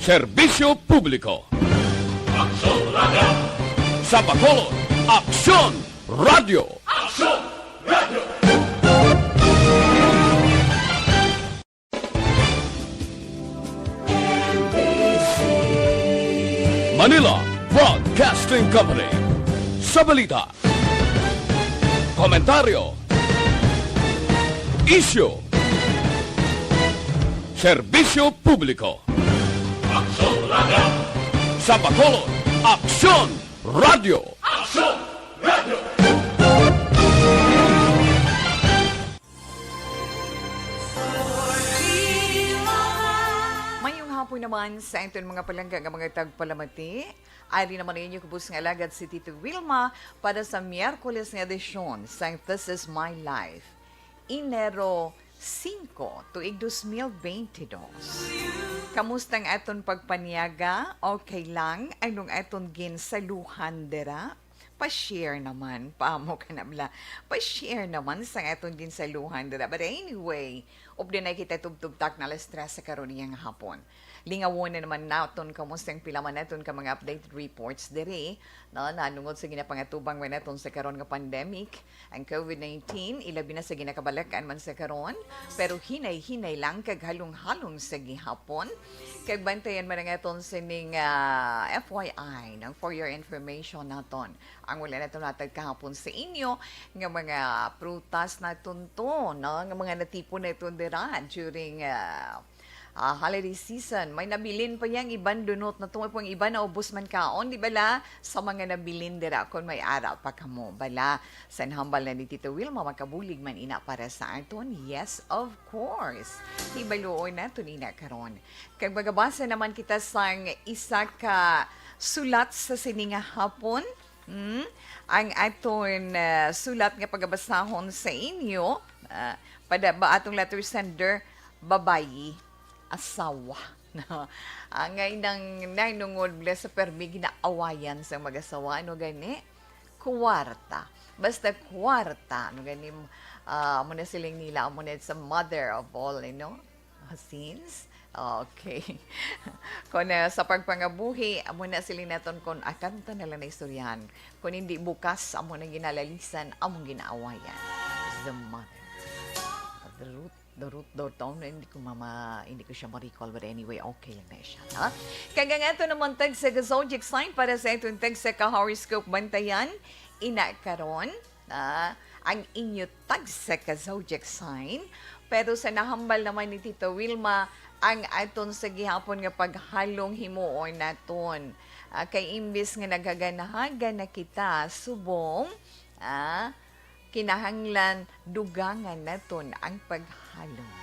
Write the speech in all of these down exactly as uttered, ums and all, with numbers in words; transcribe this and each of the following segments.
Serbisyo Publiko. Aksyon Radio. Sa Bacolod, Aksyon Radio. Aksyon Radio. Manila Broadcasting Company. Sa balita, komentaryo, isyu, serbisyo publiko. Aksyon Radio. Sa Bacolod, Aksyon Radio. Aksyon Radio. Mayong hapon naman sa aton mga palangga nga mga tagpalamati. Ari naman ang inyo kubos nga alagad si Tito Wilma para sa Miyerkules nga edisyon sang This Is My Life, Enero singko, tuig dos mil bente dos. Kamusta ang aton pagpaniaga? Okay lang? Anong aton ginsaluhan dira? Pa-share naman, paamo ka na bala. Pa-share naman sa aton ginsaluhan dira. But anyway, update na kita tubtub tak na alas tres sa karon niyang hapon. Lingawon na naman naton kumusta ang pila man naton ka mga updated reports diri, no? Nanungod sa ginapangatubang man naton sa karon nga pandemic, ang covid nineteen, ilabi na sa ginakabalakan man sa karon, pero hinay-hinay lang kag halong-halong sa gihapon. Kag bantayan man ang aton sining, ah, F Y I, no? For your information naton. Ang wala naton hatag kahapon sa inyo nga mga prutas naton to, no? Nga mga natipon naton dira during, ah, ah, holiday season. May nabilin pa yang iban dunot na to, may pang iban naubos man kaon, di bala? Sa mga nabilin dira, kung may ara pa kamo, bala? Sa hambal na ni Tito Wilma, makabulig man ina para sa aton? Yes, of course. Hibaluon naton ina karon. Kag magabasa naman kita sang isa ka sulat sa sini nga hapon. Hmm? Ang aton, ah, sulat nga pagabasahon sa inyo, ah, pada ba atong letter sender, babayi, asawa. No? Ah, ngay nang nainungod bala sa permi ginaawayan sa mag-asawa, ano gani? Kuwarta. Basta kuwarta, ano gani, ah, amo na siling nila, amo na sa mother of all, you know? Ah, sins? Okay. Kung, ah, sa pagpangabuhi, amo na siling naton kung akanta na lang na istoryahan. Kung hindi bukas, amo na ginalalisan, among ginaawayan. The mother. The root, the root, the town, hindi ko mama, hindi ko siya ma-recall, but anyway, okay lang na siya, ha? Kag ang ato naman tagsa ka zodiac sign para sa aton tagsa ka horoscope bantayan, ina karon, ah, ang inyo tagsa ka zodiac sign. Pero sa nahambal naman ni Tita Wilma, ang aton sa gihapon nga paghalong himuon naton. Ah, kay imbis nga naghaganahagan na kita subong, ah, kinahanglan dugangan naton ang paghalong.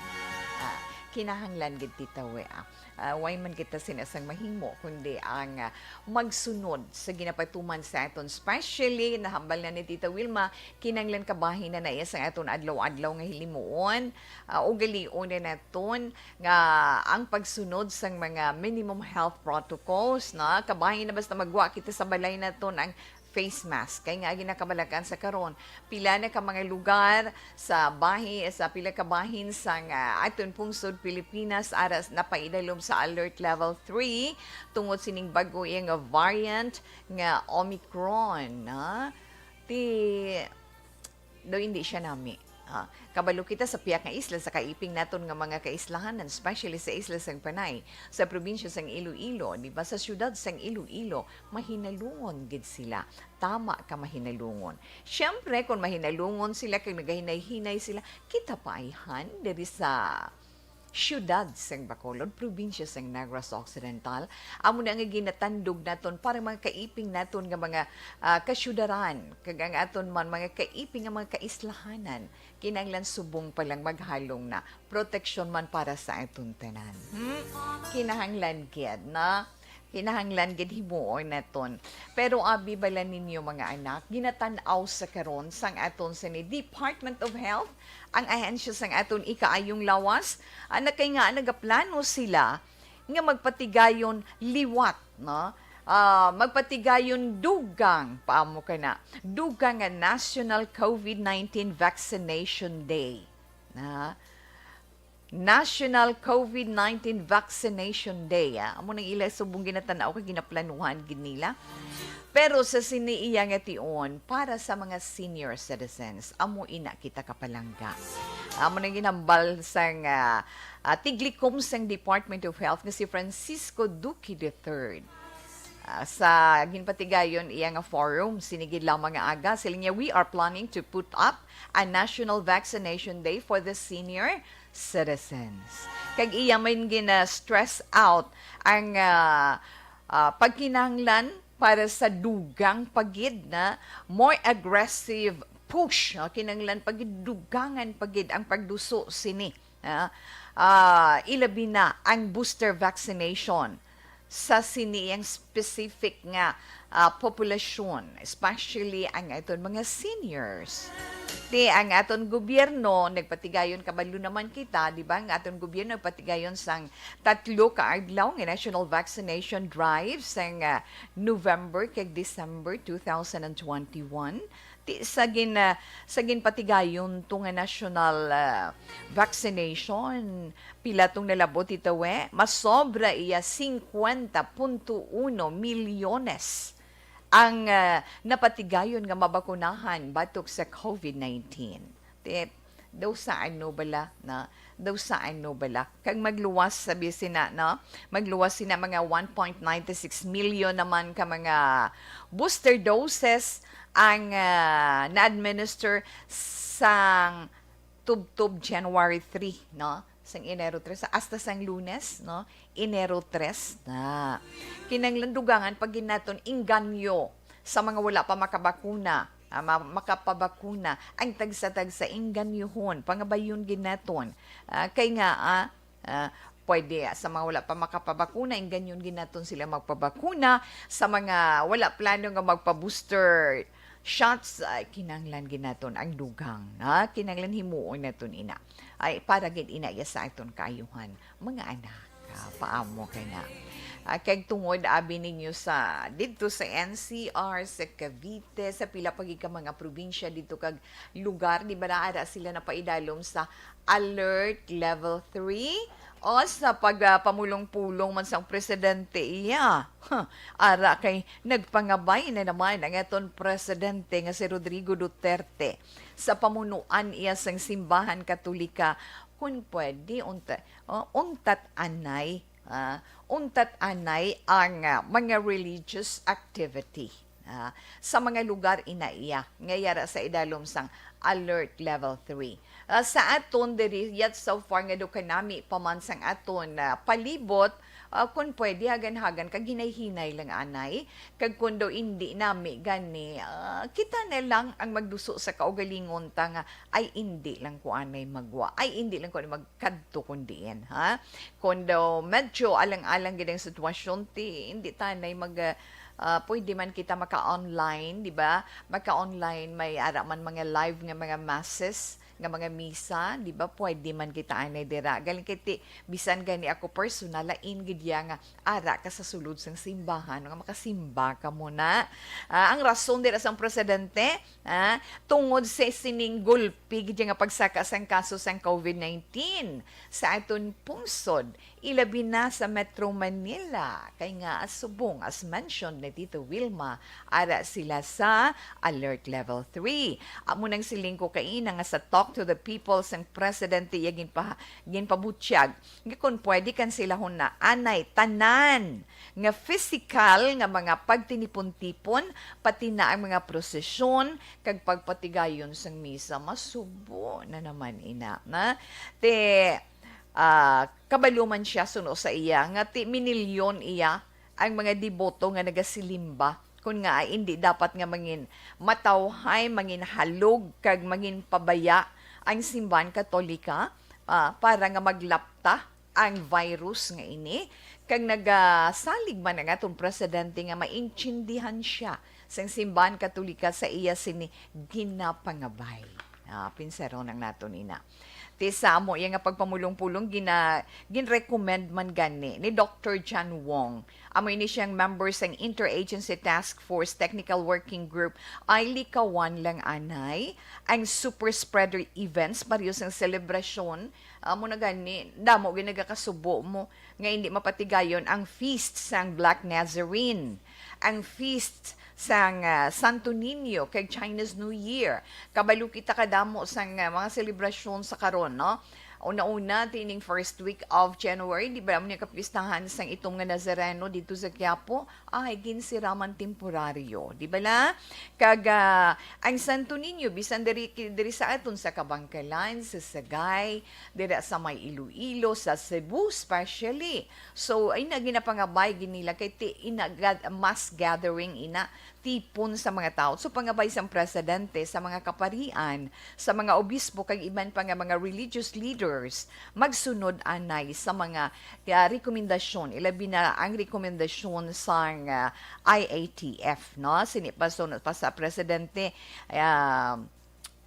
Ah, kinahanglan gid, Tita Wea. Ah, way man kita sinasang mahimo, kundi ang, ah, magsunod sa ginapatuman sa aton. Especially, nahambal na ni Tita Wilma, kinahanglan kabahin na naiya sang aton adlaw-adlaw nga hilimuon. Ah, ugalion na naton nga ang pagsunod sang mga minimum health protocols, na kabahin na basta magwa kita sa balay naton ang face mask. Kay nga ginakabalakan sa karon, pila na ka mga lugar sa bahi-, sa pila ka bahin sang, ah, aton pungsod Pilipinas ara s-, napaidalom sa alert level three tungod sining bag-o iya nga variant nga Omicron, ha? Ti, daw hindi siya nami. Ah, kabalo kita sa pihak nga isla sa kaiping naton nga mga kaislahanan, especially sa isla sang Panay, sa probinsya sang Iloilo, di ba, sa siyudad sang Iloilo, mahinalungon gid sila. Tama ka, mahinalungon. Siyempre, kung mahinalungon sila, kag nagahinay-hinay sila, kita pa ayhan diri sa siyudad sang Bacolod, probinsya sang Negros Occidental. Amo na nga ginatandog naton para mga kaiping naton nga mga, ah, kasyudaran, kag ang aton man mga kaiping nga mga kaislahanan, kinahanglan subong pa lang maghalong na. Proteksyon man para sa aton tanan. Hmm? Kinahanglan gid, na? Kinahanglan gid himuon naton. Pero abi bala ninyo, mga anak, ginatan-aw sa karon sang aton sini Department of Health, ang ahensya sang aton ikaayong lawas, ah, na kay nga nagaplano sila nga magpatigayon liwat, no? Ah, magpatigayon dugang, paamo ka na, dugang nga National covid nineteen Vaccination Day. Na, National COVID nineteen Vaccination Day. Ah, amo nang ila subong ginatanaw kag ginaplanuhan gid nila. Pero sa sini iya nga tion para sa mga senior citizens, amo ina kita kapalangga. Amo nang ginhambal sang ah, ah, tiglikom sang Department of Health nga si Francisco Duque the third. Ah, sa ginpatigayon iya nga forum, sini gid lamang nga aga, siling niya, "We are planning to put up a National Vaccination Day for the senior citizens." Kag iya man gina-stress out ang ah, ah, pagkinahanglan para sa dugang pa gid na more aggressive push, no? Kinahanglan pa gid, dugangan pa gid ang pagduso sini, ah, ah, ilabi na ang booster vaccination sa sini ang specific nga ah, populasyon, especially ang aton mga seniors. Ti ang aton gobyerno, nagpatigayon, kabalo naman kita, di ba, ang aton gobyerno nagpatigayon sang tatlo ka adlaw nga National Vaccination Drive sang ah, November kag December two thousand and twenty-one. Ti sa gin ah, sa ginpatigayon to nga national ah, vaccination, pila tong nalabot, Tita We? Masobra iya singkwenta punto uno milyones ang ah, napatigayon nga mabakunahan batok sa COVID nineteen. Ti, daw sa ano bala na, daw sa ano bala, kag magluwas, sabi sina, no? Magluwas sina mga one point nine six million naman ka mga booster doses ang ah, na-administer sang tubtob January three, no? Sang Enero tres, hasta sang Lunes, no? Enero tres na. Kinahanglan dugangan pa gid naton inganyo sa mga wala pa makabakuna, ah, ma-, makapabakuna, ang tagsa-tagsa inganyohon, pangabayon gid naton. Ah, kay nga, ah, ah, pwede, ah, sa mga wala pa makapabakuna, inganyon gid naton sila magpabakuna. Sa mga wala plano nga magpa-booster shots, ay kinahanglan gid naton ang dugang, ha? Kinahanglan himuon naton ina. Ay para gid ina iya sa aton kaayuhan, mga anak. Ah, paamo kay na. Ah, kag tungod abi ninyo sa didto sa N C R, sa Cavite, sa pila pa gid ka mga probinsya didto kag lugar, di ba, naara sila napaidalom sa alert level three? O sa pagpamulong-pulong man sang presidente iya. Huh, ara kay nagpangabay na naman ang aton presidente nga si Rodrigo Duterte sa pamunuan iya sang simbahan Katolika, kun pwede, unta, o, untat anay, ah, untat anay ang ah, mga religious activity, ah, sa mga lugar ina iya nga yara sa idalom sang alert level three. Ah, sa aton diri, yet so far nga daw kanami pa man sang aton ah, palibot, ah, kun pwede, hagan-hagan kag hinay-hinay lang anay. Kag kun daw indi nami gani, ah, kita na lang ang magduso sa kaugalingon ta nga, "Ay, indi lang ko anay magwa. Ay, indi lang ko anay magkadto kun diin," ha? Kun daw medyo alang-alang gid ang sitwasyon, ti indi tanay mag, ah, pwede man kita maka-online, di ba? Maka-online, may ara man mga live nga mga masses, nga mga misa, di ba? Pwede man kita anay dira. Galing kay ti, bisan gani ako personal, lain gid ya nga ara ka sa sulod sang simbahan, nga makasimba ka muna. Ah, ang rason dira sang presidente, ah, tungod sa sining gulpi gid ya nga pagsaka sang kaso sang COVID nineteen sa aton pungsod, ilabi na sa Metro Manila, kay nga subong, as mentioned ni Tito Wilma, ara sila sa Alert Level three. Amo nang siling ko kaina nga sa Talk to the People sang presidente iya ginpa-, ginpabutyag nga kon pwede kansilahon na anay tanan nga physical nga mga pagtinipon-tipon, pati na ang mga prosesyon kag pagpatigayon sang misa. Masubo na naman ina, na? Ti, ah, kabalo man siya suno sa iya nga ti minilyon iya ang mga deboto nga nagasilimba, kun nga indi dapat nga mangin matawhay, mangin halog, kag mangin pabaya ang simbahan Katolika, ah, para nga maglapta ang virus nga ini, kag nagasalig man ang aton presidente nga maintindihan siya sang simbahan Katolika sa iya sini ginapangabay. Ah, pinsaron ang naton ina. Ti sa amo iya nga pagpamulong-pulong, gina-, ginrecommend man gani ni Doctor John Wong. Amo ini siyang member sang Interagency Task Force Technical Working Group. Ay, likawan lang anay ang super spreader events, pareho sang selebrasyon. Amo na gani, damo gyud nagakasubo mo nga hindi mapatigayon ang feast sang Black Nazarene, ang feast sang, ah, Santo Niño kag Chinese New Year. Kabalo kita kadamo sang, ah, mga selebrasyon sa karon, no? Una-una, tining first week of January, di ba, mo ni kapistahan sang itom nga Nazareno dito sa Quiapo? Ay, ginsiraman temporaryo, di ba la? Kag, ah, ang Santo Niño, bisan diri, diri sa aton sa Kabankalan, sa Sagay, dira sa may Iloilo, sa Cebu especially. So, ay na ginapangabay gid nila kay ti ina gad-, mass gathering ina, tipon sa mga tawo. So, pangabay sang presidente, sa mga kaparian, sa mga obispo, kag iban pa nga mga religious leaders, magsunod anay sa mga, ah, rekomendasyon, ilabi na ang rekomendasyon sang, ah, I A T F, no? Sini pa, sunod pa sa presidente, ah,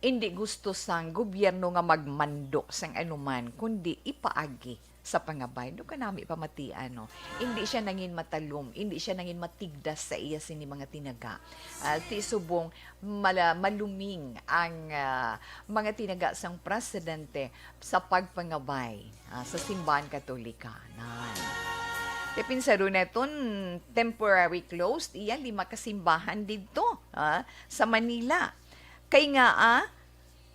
hindi gusto sang gobyerno nga magmando sang anuman, kundi ipaagi sa pangabay. Do kanami pamatian, no? Hindi siya nangin matalom, hindi siya nangin matigdas sa iya sini mga tinaga. Ah, ti subong mala-, maluming ang, ah, mga tinaga sang presidente sa pagpangabay, ah, sa simbahan Katolika. Nan. Ti pinsaro naton, temporary closed iya lima ka simbahan didto, ah, sa Manila. Kay ngaa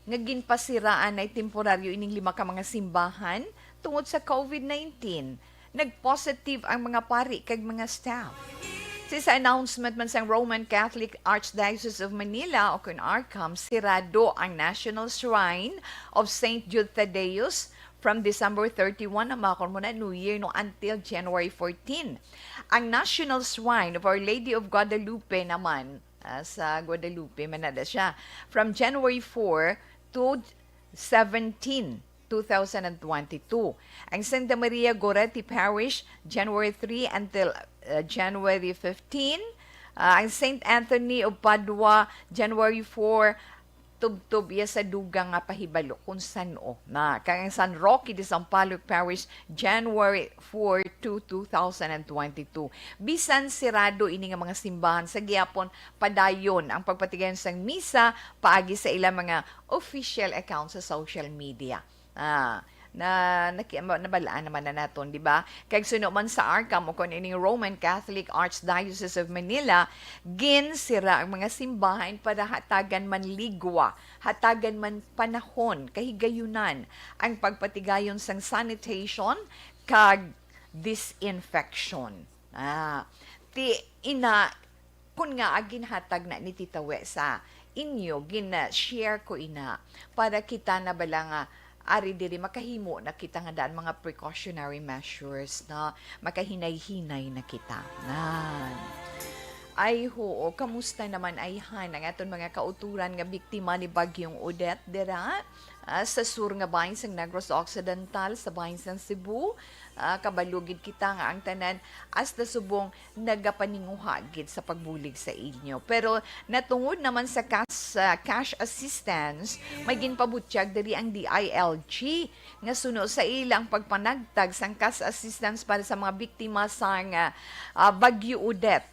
nga ginpasiraan ay temporaryo ining lima ka mga simbahan tungod sa COVID nineteen. Nag-positive ang mga pari kag mga staff. Sa isa announcement man sang Roman Catholic Archdiocese of Manila o kun ARCAM, sirado ang National Shrine of Saint Jude Thaddeus from December thirty-one, na makon mo na New Year, no, until January fourteen. Ang National Shrine of Our Lady of Guadalupe naman, ah, sa Guadalupe man na siya, from January four to seventeen, two thousand and twenty-two. Ang Santa Maria Goretti Parish, January three until, uh, January fifteen. Uh, ang Saint Anthony of Padua, January four, tubtob iya sa dugang nga pahibalo kung san-o na. Kag ang San Roque de Sampaloc Parish, January four to two thousand and twenty-two. Bisan sirado ini nga mga simbahan, sa gihapon padayon ang pagpatigayon sang misa paagi sa ilang mga official account sa social media. Ah, na, naki-, ma-, nabalaan naman na naton, di ba? Kag suno man sa ARCAM o kon ining Roman Catholic Archdiocese of Manila, ginsira ang mga simbahan para hatagan man ligwa, hatagan man panahon, kahigayunan ang pagpatigayon sang sanitation kag disinfection. Ah, ti ina, kun nga ginhatag na ni Tita We sa inyo, gin-share ko ina para kita na bala nga ari diri makahimo na kita nga daan mga precautionary measures, no? Makahinay-hinay na kita. Nan. Ay, huo. Kamusta naman, ayhan, ang aton mga kauturan nga biktima ni Bagyong Odette dira, ah, sa sur nga bahin sang Negros Occidental, sa bahin sang Cebu? Ah, kabalo gid kita nga ang tanan hasta subong nagapaninguha gid sa pagbulig sa inyo. Pero natungod naman sa cash, sa cash assistance, may ginpabutyag diri ang D I L G nga suno sa ilang pagpanagtag sang cash assistance para sa mga biktima sang, ah, ah, Bagyo Odette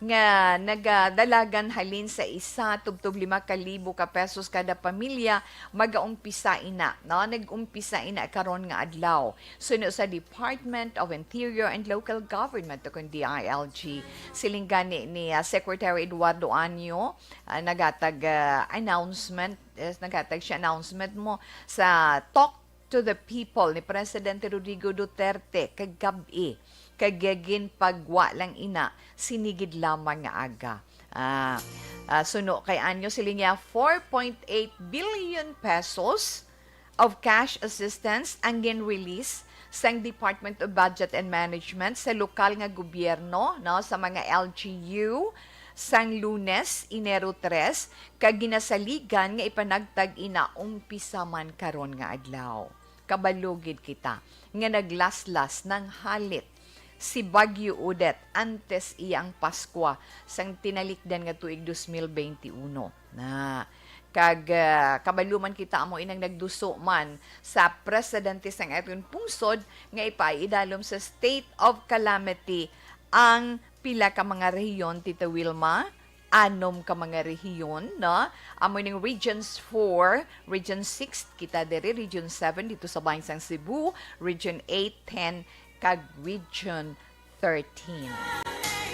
nga nagadalagan halin sa isa tubtob lima ka libo ka pesos kada pamilya, magaumpisa ina, no? Nag-umpisa ina karon nga adlaw. Suno sa Department of Interior and Local Government, o kon D I L G, siling gani ni, ah, Secretary Eduardo Anyo, ah, nagatag, ah, announcement, eh, nagatag siya announcement mo sa Talk to the People ni Presidente Rodrigo Duterte kagab-i, kag ginpagwa lang ina sini gid lamang nga aga. Ah, ah, suno kay Anyo, siling niya, four point eight billion pesos of cash assistance ang gin-release sang Department of Budget and Management sa lokal nga gobyerno, no, sa mga L G U sang Lunes, Enero tres, kag ginasaligan nga ipanagtag ina umpisa man karon nga adlaw. Kabalo gid kita nga naglaslas nang halit si Bagyo Odette antes iya ang Paskwa sang tinalikdan nga tuig dos mil bente uno. Na, Kag, ah, kabalo man kita, amo inang nagduso man sa presidente sang aton pungsod nga ipaidalom sa state of calamity ang pila ka mga rehiyon, Tita Wilma. Anom ka mga rehiyon, no? Amo ning Regions four, Region six kita diri, Region seven dito sa bahin sang Cebu, Region eight, ten, kag Region thirteen.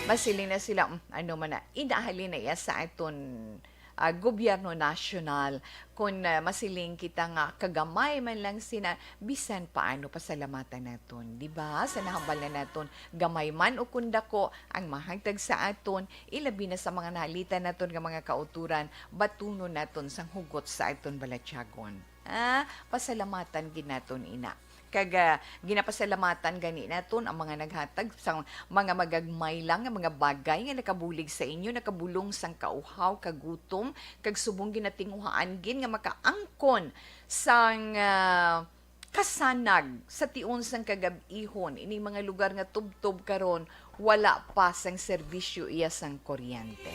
Masiling na sila, "Mm, ano man na, inahalin na iya sa aton, ah, gobyerno nasyonal." Kung, ah, masiling kita nga kagamay man lang sina, bisan paano pasalamatan naton, di ba? Sa nahambal na naton, gamay man o kung dako, ang mahagtag sa aton, ilabi na sa mga nahalitan naton nga mga kauturan, batunon naton sang hugot sa aton balatyagon. Ah, pasalamatan gid naton ina. Kag, ah, ginapasalamatan gani naton ang mga naghatag sang mga magagmay lang nga mga bagay nga nakabulig sa inyo, nakabulong sang kauhaw, kagutom, kag subong ginatinguhaan gid nga makaangkon sang, ah, kasanag sa tion sang kagab-ihon. Ining mga lugar nga tubtob karon wala pa sang serbisyo iya sang kuryente.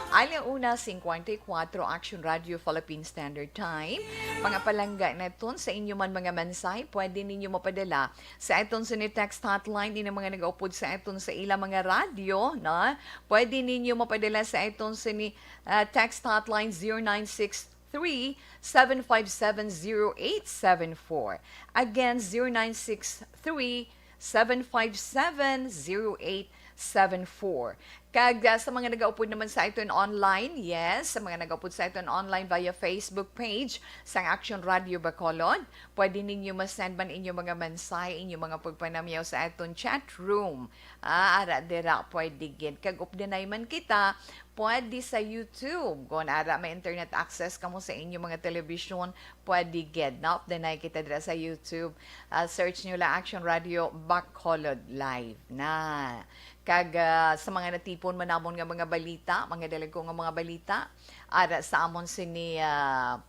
Ala una cincuenta y cuatro, Action Radio Philippine Standard Time. Mga palangga naton, sa inyo man mga mensahe, pwede ninyo mapadala sa aton sini text hotline, ini mga nagaupod sa aton sa ila mga radyo, no? Pwede ninyo mapadala sa aton sini, ah, text hotline zero nine six three, seven five seven, zero eight seven four. Again, zero nine six three, seven five seven, zero eight seven four. Kag, ah, sa mga nagaupod naman sa aton online, yes, sa mga nagaupod sa aton online via Facebook page sang Action Radio Bacolod, pwede ninyo ma-send man inyo mga mensahe, inyo mga pagpanamyaw sa aton chat room. Ah, ara dira, pwede gid. Kag updanay man kita, pwede sa YouTube. Kung ara may internet access kamo sa inyo mga telebisyon, pwede gid. Na-updanay kita dira sa YouTube. Ah, search nyo lang Action Radio Bacolod Live na. Kag, ah, sa mga natipon man namon nga mga balita, mga dalagko nga mga balita, ara sa amon sini, ah,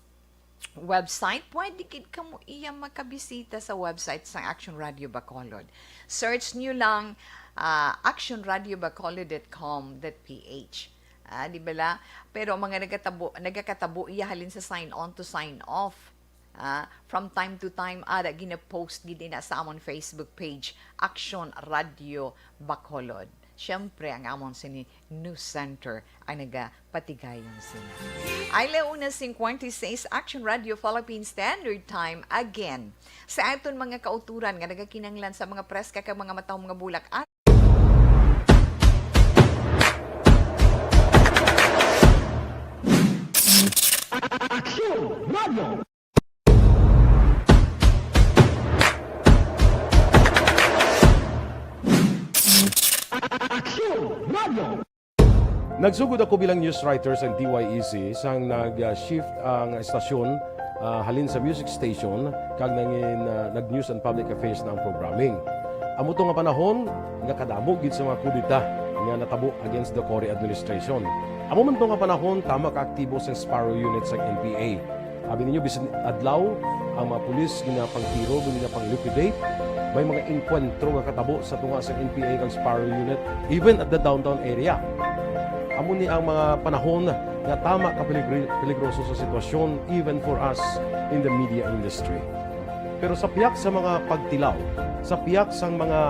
website, pwede gid kamo iya makabisita sa website sang Action Radio Bacolod. Search nyo lang, ah, action radio bacolod dot com dot p h. Ah, di bala? Pero mga nagkatabo, nagakatabo iya halin sa sign on to sign off. Ah, from time to time, ara gina-post gid na sa amon Facebook page, Action Radio Bacolod. Siyempre, ang amon sini News Center ang nagapatigayon sina. Ay, launa cincuenta y seis, Action Radio Philippine Standard Time again. Sa aton mga kauturan nga nagakinahanglan sa mga preska kag mga matahom nga bulak, at Action Radio. Action Radio. Nagsugod ako bilang news writer sa D Y E C sang nag-shift ang estasyon, ah, halin sa music station kag nangin, ah, nag-news and public affairs na ang programming. Amo to nga panahon nga kadamo gid sa mga kudeta nga natabo against the Cory administration. Amo man to nga panahon, tama ka aktibo sang Sparrow Unit sang N P A. Abi ninyo, bisan adlaw, ang mga pulis ginapangtiro, ginapang-liquidate. May mga engkwentro nga katabo sa tunga sa N P A kag Sparrow Unit, even at the downtown area. Amo ni ang mga panahon nga tama ka peligri-, peligroso sa sitwasyon, even for us in the media industry. Pero sa pihak sa mga pagtilaw, sa pihak sang mga,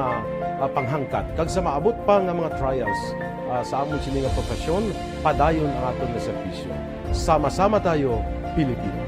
ah, panghangkat, kag sa maabot pa nga mga trials, ah, sa amon sini nga profesyon, padayon ang aton nga serbisyo. Sama-sama tayo, Pilipino.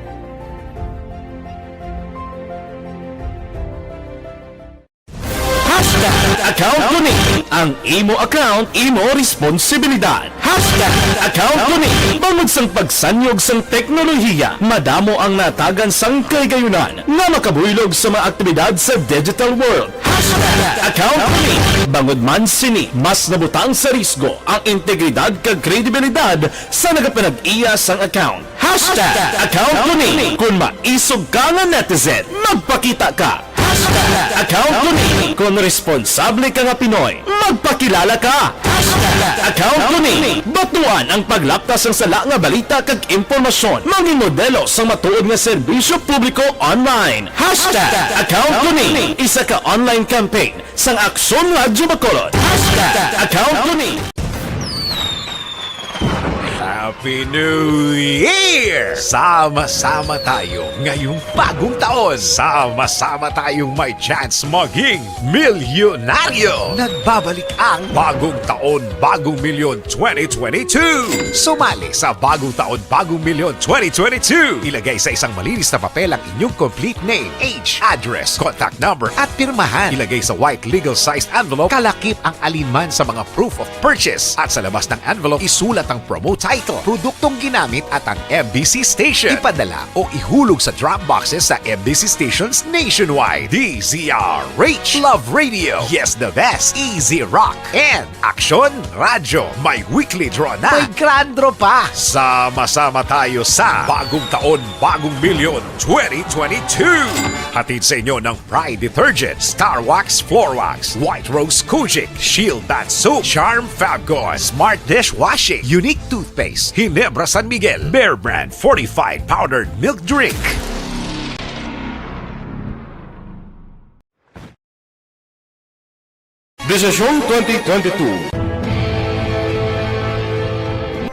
Hashtag account ko ni. Ang imo account, imo responsibilidad. Hashtag account ko ni. Bangod sang pagsanyog sang teknolohiya, madamo ang natagan sang kahigayunan nga makabuylog sa mga aktibidad sa digital world. Hashtag account ko ni. Bangod man sini, mas nabutang sa risgo ang integridad kag kredibilidad sa nagapanag-iya sang account. Hashtag account ko ni. Kung maisog ka nga netizen, magpakita ka. Hashtag account ko ni. Kung responsable ka nga Pinoy, magpakilala ka. Hashtag account ko ni. Batuan ang paglapta sang sala nga balita kag impormasyon. Mangin modelo sang matuod nga serbisyo publiko online. Hashtag account ko ni. Isa ka online campaign sang Aksyon Radyo Bacolod. Hashtag account ko ni. Happy New Year! Sama-sama tayo ngayong bagong taon. Sama-sama tayong may chance maging milyonaryo. Nagbabalik ang Bagong Taon, Bagong Milyon twenty twenty-two. Sumali sa Bagong Taon, Bagong Milyon twenty twenty-two. Ilagay sa isang malinis na papel ang inyong complete name, age, address, contact number, at pirmahan. Ilagay sa white legal-sized envelope, kalakip ang alinman sa mga proof of purchase. At sa labas ng envelope, isulat ang promo title, produktong ginamit, at ang M B C station. Ipadala o ihulog sa drop boxes sa M B C stations nationwide. D Z R H. Love Radio. Yes, the best. Easy Rock. And Aksyon Radyo. May weekly draw na. May grand draw pa. Sama-sama tayo sa Bagong Taon, Bagong Milyon twenty twenty-two. Hatid sa inyo ng Pride Detergent, Star Wax Floor Wax, White Rose Kojic, Shield Bath Soap, Charm Fabcon, Smart Dishwashing, Unique Toothpaste, Ginebra San Miguel, Bear Brand Fortified Powdered Milk Drink. Desisyon twenty twenty-two.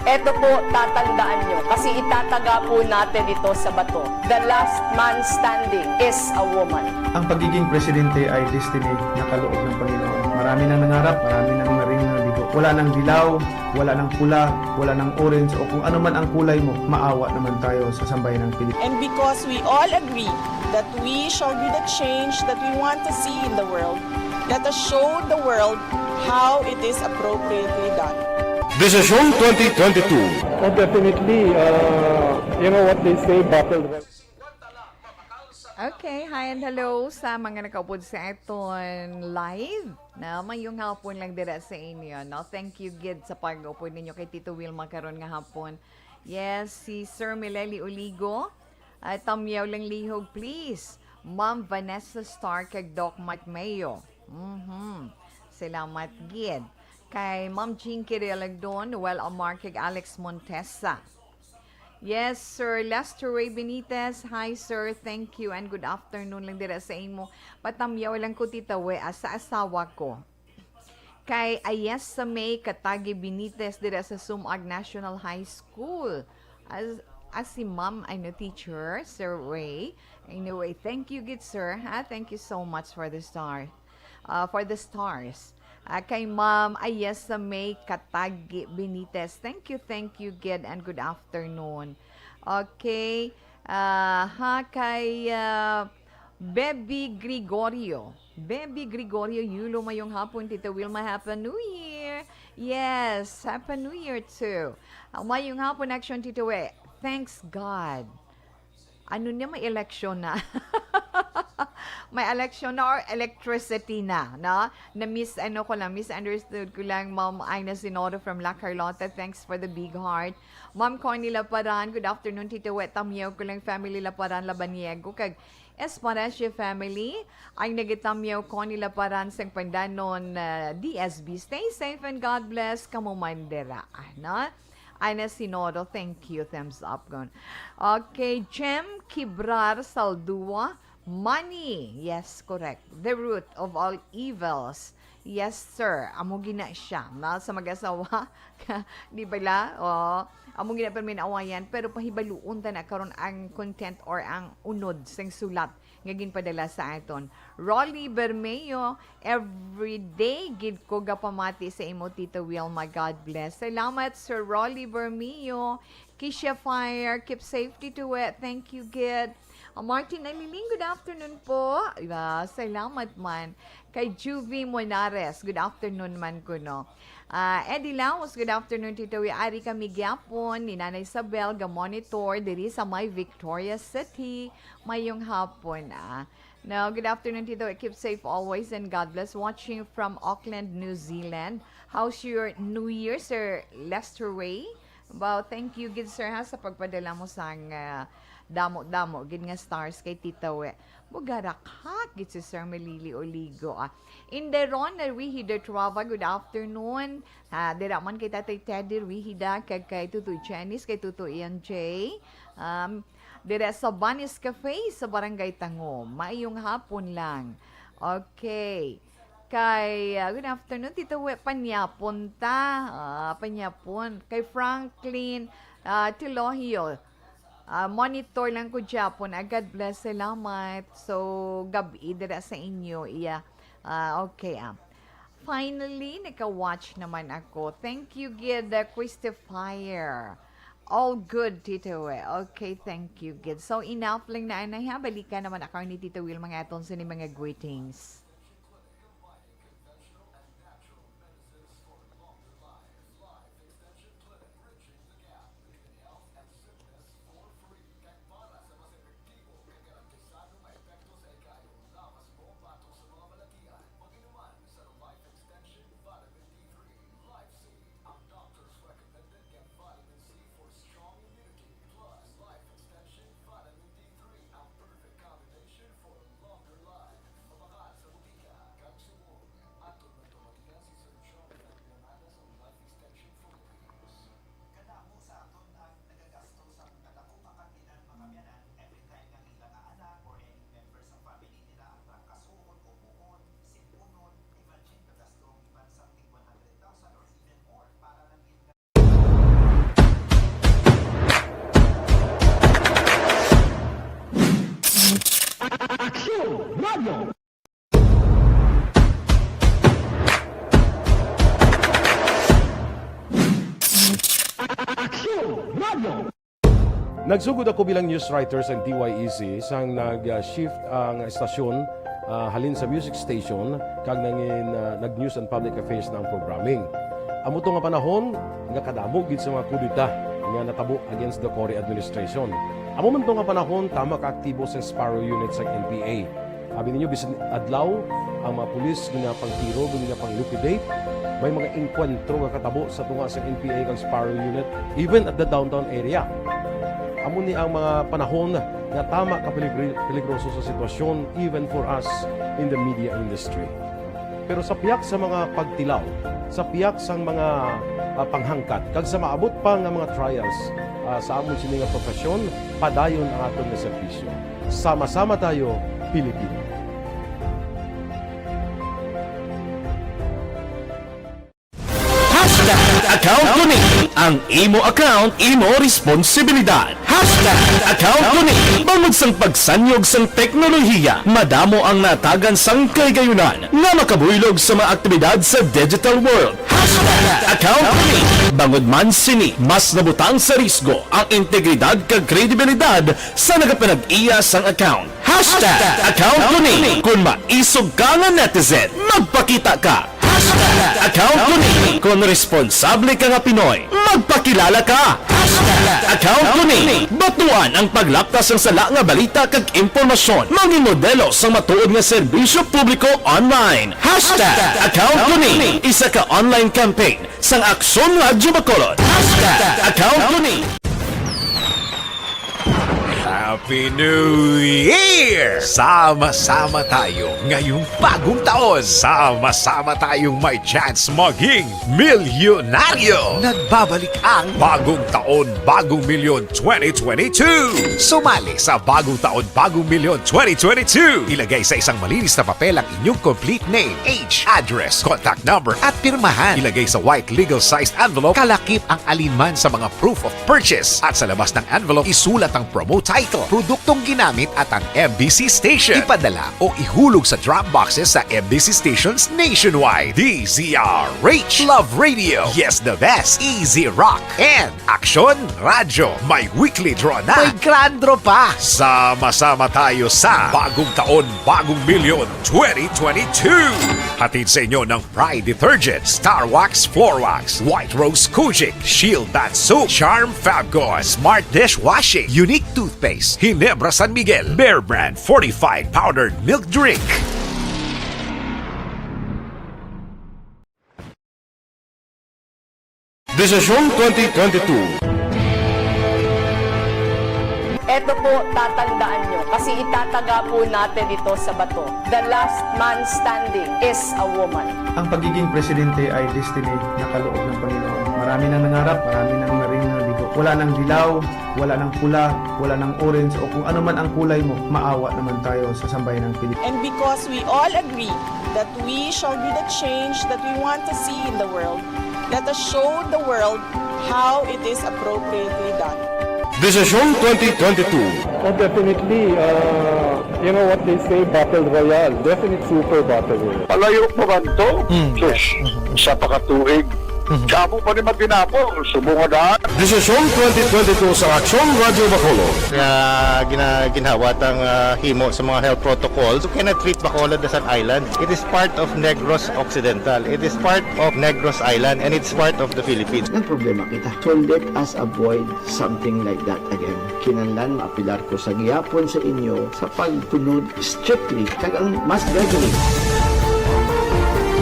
Eto po, tatandaan nyo, kasi itataga po natin ito sa bato. The last man standing is a woman. Ang pagiging presidente ay destiny na kaloob ng Panginoon. Marami nang nangarap, marami nang naring nabigo. Wala nang dilaw, wala nang pula, wala nang orange, o kung ano man ang kulay mo, maawa naman tayo sa sambayanang Pilipinas. And because we all agree that we shall be the change that we want to see in the world, let us show the world how it is appropriately done. Desisyon twenty twenty-two. Oh, definitely. Uh, you know what they say, battle. Okay, hi and hello sa mga nakaupod sa aton live. Na mayong hapon lang dira sa inyo, no? Thank you gid sa pag-upod ninyo kay Tito Wilma karon nga hapon. Yes, si Sir Mileli Oligo. Ah, tamyaw lang lihog, please. Ma'am Vanessa Star kag Doc Mike Mayo. Mhm. Salamat gid. Kay Ma'am Jinky Realagdon, Noel Amar kag Alex Montesa. Yes, Sir Lester Ray Benitez. Hi, sir. Thank you and good afternoon lang dira sa imo. Patamyaw lang ko, Tita We, ah, sa asawa ko. Kay Ayes sa May Katagi Benitez dira sa Sumag National High School. As, as si Ma'am ay na teacher, Sir Ray. Anyway, thank you gid, sir. Ha? Thank you so much for the star. Uh, for the stars. Ah, kay Ma'am Ayesa May Katagi Benitez. Thank you, thank you, gid, and good afternoon. Okay. Ah, ha, kay ah, Baby Gregorio. Baby Gregorio Yulo, mayong hapon, Tita Wilma. Happy New Year! Yes, Happy New Year too. Ah, mayong hapon, Action Tito We. Thanks God. Ano niya, may election na. May election na or electricity na, no? Na-miss, ano ko lang, misunderstood ko lang, Ma'am Ina Sinodo from La Carlota. Thanks for the big heart. Ma'am Connie Laparan, good afternoon, Tito We. Tamyaw ko lang, family Laparan, Labaniego, kag Esparacio family. Ang nagitamyaw, Connie Laparan, sang Pandanon, uh, D S B. Stay safe and God bless. Kamo man dira, ah, no? Ana Sinodo, thank you. Thumbs up, gon. Okay, Jem Kibrar Saldua, money. Yes, correct. The root of all evils. Yes, sir. Amo gina siya. Na sa mag-asawa, di ba la? Oh, amo gina pa min awayan, pero pahibaluon ta na karon ang content or ang unod sang sulat nga ginpadala sa aton. Rolly Bermeo, every day gid ko gapamati sa imo, Tito Wilma. God bless. Salamat, Sir Rolly Bermeo. Kisha Fire, keep safe, Tito We. Thank you, gid. Ah, Martin Aliling, good afternoon po. Ah, salamat man. Kay Juvie Monares, good afternoon man kuno. Ah, Eddie Laos, good afternoon, Tito We. Ari kami gyapon ni Nanay Isabel ga monitor diri sa may Victoria City. Mayong hapon, ah. No, good afternoon, Tito. Keep safe always and God bless. Watching from Auckland, New Zealand. How's your New Year, Sir Lester Ray? Wow, thank you gid, sir, ha, sa pagpadala mo sang, ah, damo-damo gid nga stars kay Tito We. Bugarakhak gid si Sir Melili Oligo, ah. Inderon na Rihida Trava, good afternoon. Ah, dira man kay Tatay Teddy Rihida, kag kay Tutoy Janice, kay Tutoy Ian J. Um, dira sa Bunny's Cafe sa Barangay Tango. Maayong hapon lang. Okay. Kay, ah, good afternoon, Tito We, panyapon ta. Ah, panyapon. Kay Franklin, ah, Tilogio, ah, monitor lang ko gyapon. Ah, God bless, salamat. So, gab-i dira sa inyo. Iya. Ah, okay, ah. Finally, naka-watch naman ako. Thank you, gid, ah, Christopher. All good, Tito We. Okay, thank you, gid. So, enough lang na, anay, ha? Balikan naman ako ni Tito Will, mga aton sa ni mga greetings. Nagsugod ako bilang news writer sa D Y E C sang nag-shift ang estasyon, ah, halin sa music station kag nangin, ah, nag-news and public affairs na ang programming. Amo to nga panahon nga kadamo gid sa mga kudeta nga natabo against the Cory administration. Amo man to nga panahon tama ka aktibo sa Sparrow Unit sa N P A. Abi ninyo, bisan adlaw, ang mga pulis ginapangtiro, ginapang-liquidate. May mga engkwentro nga katabo sa tunga sa N P A kag Sparrow Unit, even at the downtown area. Amo ni ang mga panahon nga tama ka peligri-, peligroso sa sitwasyon, even for us in the media industry. Pero sa piyak sa mga pagtilaw, sa piyak sang mga, ah, panghangkat, kag sa maabot pa nga mga trials, ah, sa amon sini nga profesyon, padayon ang aton nga serbisyo. Sama-sama tayo, Pilipino. Hashtag account ko ni. Ang imo account, imo responsibilidad. Hashtag account ko ni. Bangod sang pagsanyog sang teknolohiya, madamo ang natagan sang kahigayunan nga makabuylog sa mga aktibidad sa digital world. Hashtag account ko ni. Bangod man sini, mas nabutang sa risgo ang integridad kag kredibilidad sa nagapanag-iya sang account. Hashtag account ko ni. Kon maisog ka nga netizen, magpakita ka. Hashtag account ko ni. Kon responsable ka nga Pinoy, magpakilala ka. Hashtag account ko ni. Batuan ang paglapta sang sala nga balita kag impormasyon. Mangin modelo sang matuod nga serbisyo publiko online. Hashtag account ko ni. Isa ka online campaign sang Aksyon Radyo Bacolod. Hashtag account ko ni. Happy New Year! Sama-sama tayo ngayong bagong taon. Sama-sama tayong may chance maging milyonaryo. Nagbabalik ang Bagong Taon, Bagong Milyon twenty twenty-two. Sumali sa Bagong Taon, Bagong Milyon twenty twenty-two. Ilagay sa isang malinis na papel ang inyong complete name, age, address, contact number, at pirmahan. Ilagay sa white legal-sized envelope. Kalakip ang alinman sa mga proof of purchase. At sa labas ng envelope, isulat ang promo title, produktong ginamit, at ang M B C station. Ipadala o ihulog sa drop boxes sa M B C stations nationwide. D Z R H, Love Radio, Yes the Best, Easy Rock, and Aksyon Radyo. May weekly draw na. May grand draw pa. Sama-sama tayo sa Bagong Taon, Bagong Milyon twenty twenty-two. Hatid sa inyo ng Pride Detergent, Star Wax Floor Wax, White Rose Kojic, Shield Bath Soap, Charm Fabcon, Smart Dishwashing, Unique Toothpaste, Ginebra San Miguel, Bear Brand Fortified Powdered Milk Drink. Desisyon twenty twenty-two. Eto po, tatandaan nyo, kasi itataga po natin ito sa bato. The last man standing is a woman. Ang pagiging presidente ay destiny na kaloob ng Panginoon. Marami nang nangarap, marami nang naring nabigo. Wala nang dilaw, wala nang pula, wala nang orange, o kung ano man ang kulay mo, maawa naman tayo sa sambayanang Pilipino. And because we all agree That we shall be the change that we want to see in the world. Let us show the world how it is appropriately done. Desisyon twenty twenty-two. Oh, definitely. Uh, you know what they say, battle royale. Definite super battle royale. Palayo pa man to? Mm. Sus, isa pa ka tuig. Mhm. Kamo pa ni matinapol, subong nga daan. Desisyon twenty twenty-two sa Aksyon Radyo Bacolod. Nga gina-, ginhawa tang, ah, himo sa mga health protocols. You cannot treat Bacolod as an island. It is part of Negros Occidental. It is part of Negros Island, and it's part of the Philippines. Nagproblema kita. So let us avoid something like that again. Kinahanglan maapelar ko sa gihapon sa inyo sa pagtunod strictly kag ang mas gradually.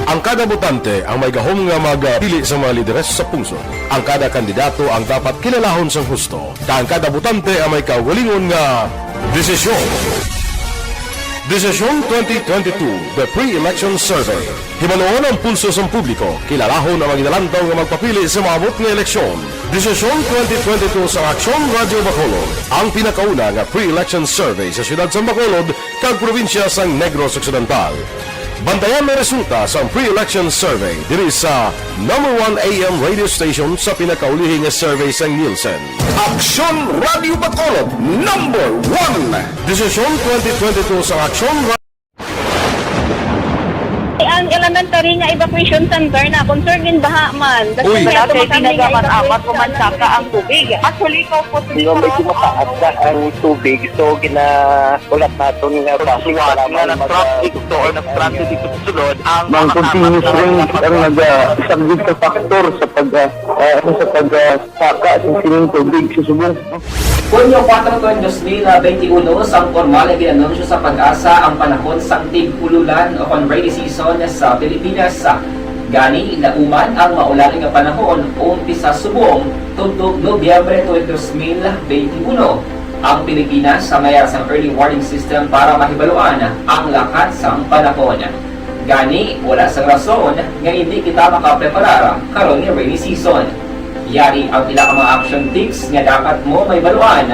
Ang kada botante ang may gahom nga magpili sa mga lideres sa pungsod. Ang kada kandidato ang dapat kilalahon sang husto, kag ang kada botante ang may kaugalingon nga desisyon. Desisyon twenty twenty-two, the pre-election survey. Hibaluon ang pulso sang publiko, kilalahon ang mga ginalantaw nga magpapili sa maabot nga eleksyon. Desisyon twenty twenty-two sa Aksyon Radyo Bacolod, ang pinakauna nga pre-election survey sa siyudad sang Bacolod kag probinsya sang Negros Occidental. Bantayan ang resulta sang pre-election survey diri sa number one A M radio station sa pinakaulihi nga survey sang Nielsen. Aksyon Radyo Bacolod, number one. Desisyon twenty twenty-two sa Aksyon Ra- Ang elementary nga evacuation center na concern din baha man. Kasi Uy. Wala kay tinaga man apat ko man saka ang tubig. Actually, ko po Nga medyo mataas na ang tubig, so ginaulat naton nga Suwat nga nag-traffic to or nag-transit dito sa sulod ang Mang mga tapat continuous na rain ang nag-, ah, subject sa factor sa pag, ah, ah, ano, sa pag, ah, saka sa sining tubig sa subong. Hunyo kuwatro, dos mil benti uno, sang pormal nga gin-anunsyo sa PAGASA ang panahon sang tig-ululan o kon rainy season sa Pilipinas. Gani, nauman ang maulan nga panahon umpisa subong tubtob Nobyembre twenty, dos mil benti uno. Ang Pilipinas sa mayar sang early warning system para mahibaluan ang lakat sang panahon. Gani, wala sang rason nga indi kita makapreparar karon nga rainy season. Yari ang pila ka mga action tips nga dapat mo mahibaluan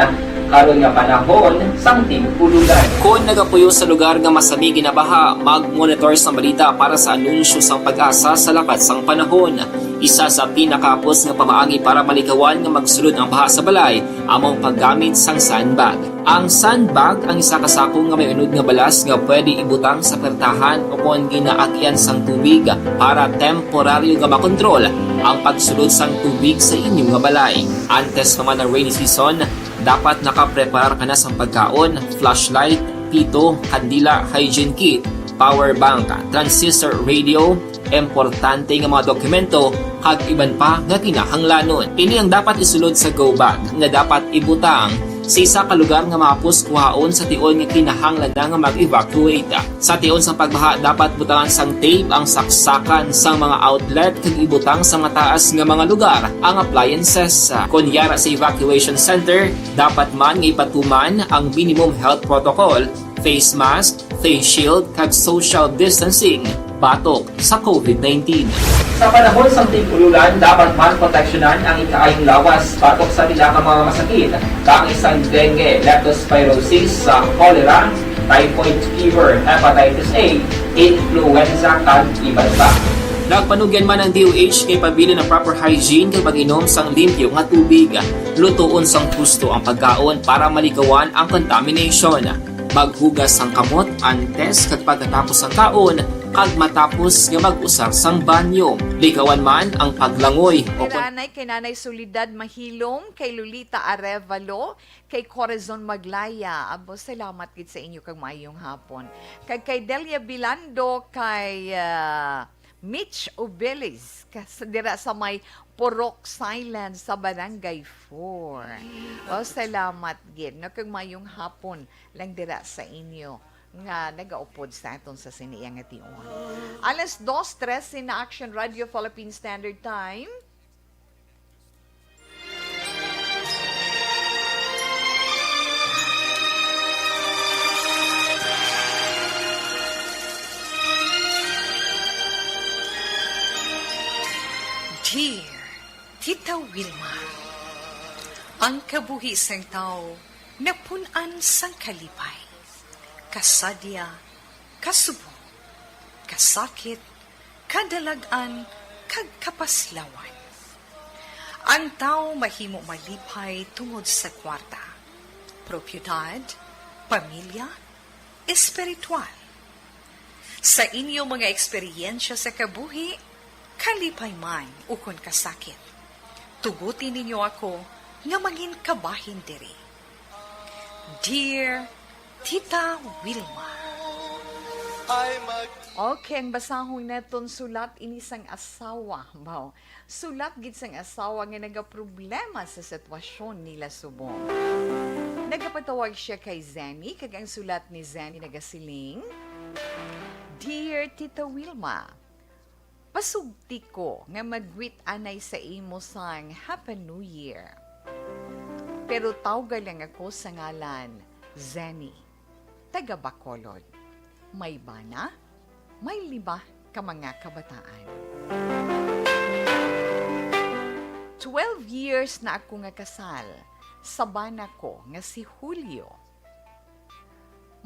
karon nga panahon sang tig-ululan. Kon nagapuyo sa lugar nga masami ginabaha, mag-monitor sang balita para sa anunsyo sang PAGASA sa lakat sang panahon. Isa sa pinakahapos nga pamaagi para malikawan nga magsulod ang baha sa balay amo ang paggamit sang sandbag. Ang sandbag ang isa ka sako nga may unod nga balas nga pwede ibutang sa pertahan o kon ginaagyan sang tubig para temporaryo nga makontrol ang pagsulod sang tubig sa inyo nga balay. Antes pa man ang rainy season, dapat nakapreparar ka na sang pagkaon, flashlight, pito, kandila, hygiene kit, power bank, transistor radio, importante nga mga dokumento, kag iban pa nga kinahanglanon. Ini ang dapat isulod sa go bag nga dapat ibutang sa isa ka lugar nga mahapos kuhaon sa tion nga kinahanglan na nga mag-evacuate. Sa tion sang pagbaha, dapat butangan sang tape ang saksakan sang mga outlet kag ibutang sa mataas nga mga lugar ang appliances. Kon yara sa evacuation center, dapat man nga ipatuman ang minimum health protocol, face mask, face shield, kag social distancing batok sa covid nineteen. Sa panahon sang tig-ululan, dapat man proteksyonan ang ikaayong lawas batok sa pila ka mga masakit, kaangay sang dengue, leptospirosis, sa cholera, typhoid fever, hepatitis A, influenza, kag iban pa. Nagpanugyan man ang D O H nga ipabilin ang proper hygiene kag pag-inom sang limpyo nga tubig. Lutoon sang husto ang pagkaon para malikawan ang contamination. Maghugas sang kamot antes kag pagkatapos sang kaon, kag matapos nga mag-usar sang banyo. Likawan man ang paglangoy o kon Nanay kay Nanay Soledad Mahilom, kay Lolita Arevalo, kay Corazon Maglaya. Abo, salamat gid sa inyo kag maayong hapon. Kag kay Delia Bilando, kay, ah, Mitch Ubelis, kas-, dira sa may Purok Silent sa Barangay four. Wow, salamat gid, no, kag maayong hapon lang dira sa inyo nga nagaupod sa aton sa sini nga tion. Alas dos trese na, Action Radio Philippine Standard Time. Dear Tita Wilma, ang kabuhi sang tawo napun-an sang kalipay, kasadya, kasubong, kasakit, kadalag-an, kag kapaslawan. Ang tawo mahimo malipay tungod sa kwarta, propiedad, pamilya, espiritual. Sa inyo mga eksperyensya sa kabuhi, kalipay man ukon kasakit, tuguti ninyo ako nga mangin kabahin diri. Dear Tita Wilma. Okay, ang basahon naton sulat ini sang asawa. Wow. Sulat gid sang asawa nga nagaproblema sa sitwasyon nila subong. Nagapatawag siya kay Zenny, kag ang sulat ni Zenny nagasiling, Dear Tita Wilma, pasugti ko nga mag-greet anay sa imo sang Happy New Year. Pero tawga lang ako sa ngalan Zenny, taga Bacolod. May bana, may lima ka mga kabataan. Twelve years na ako nga kasal sa bana ko nga si Julio.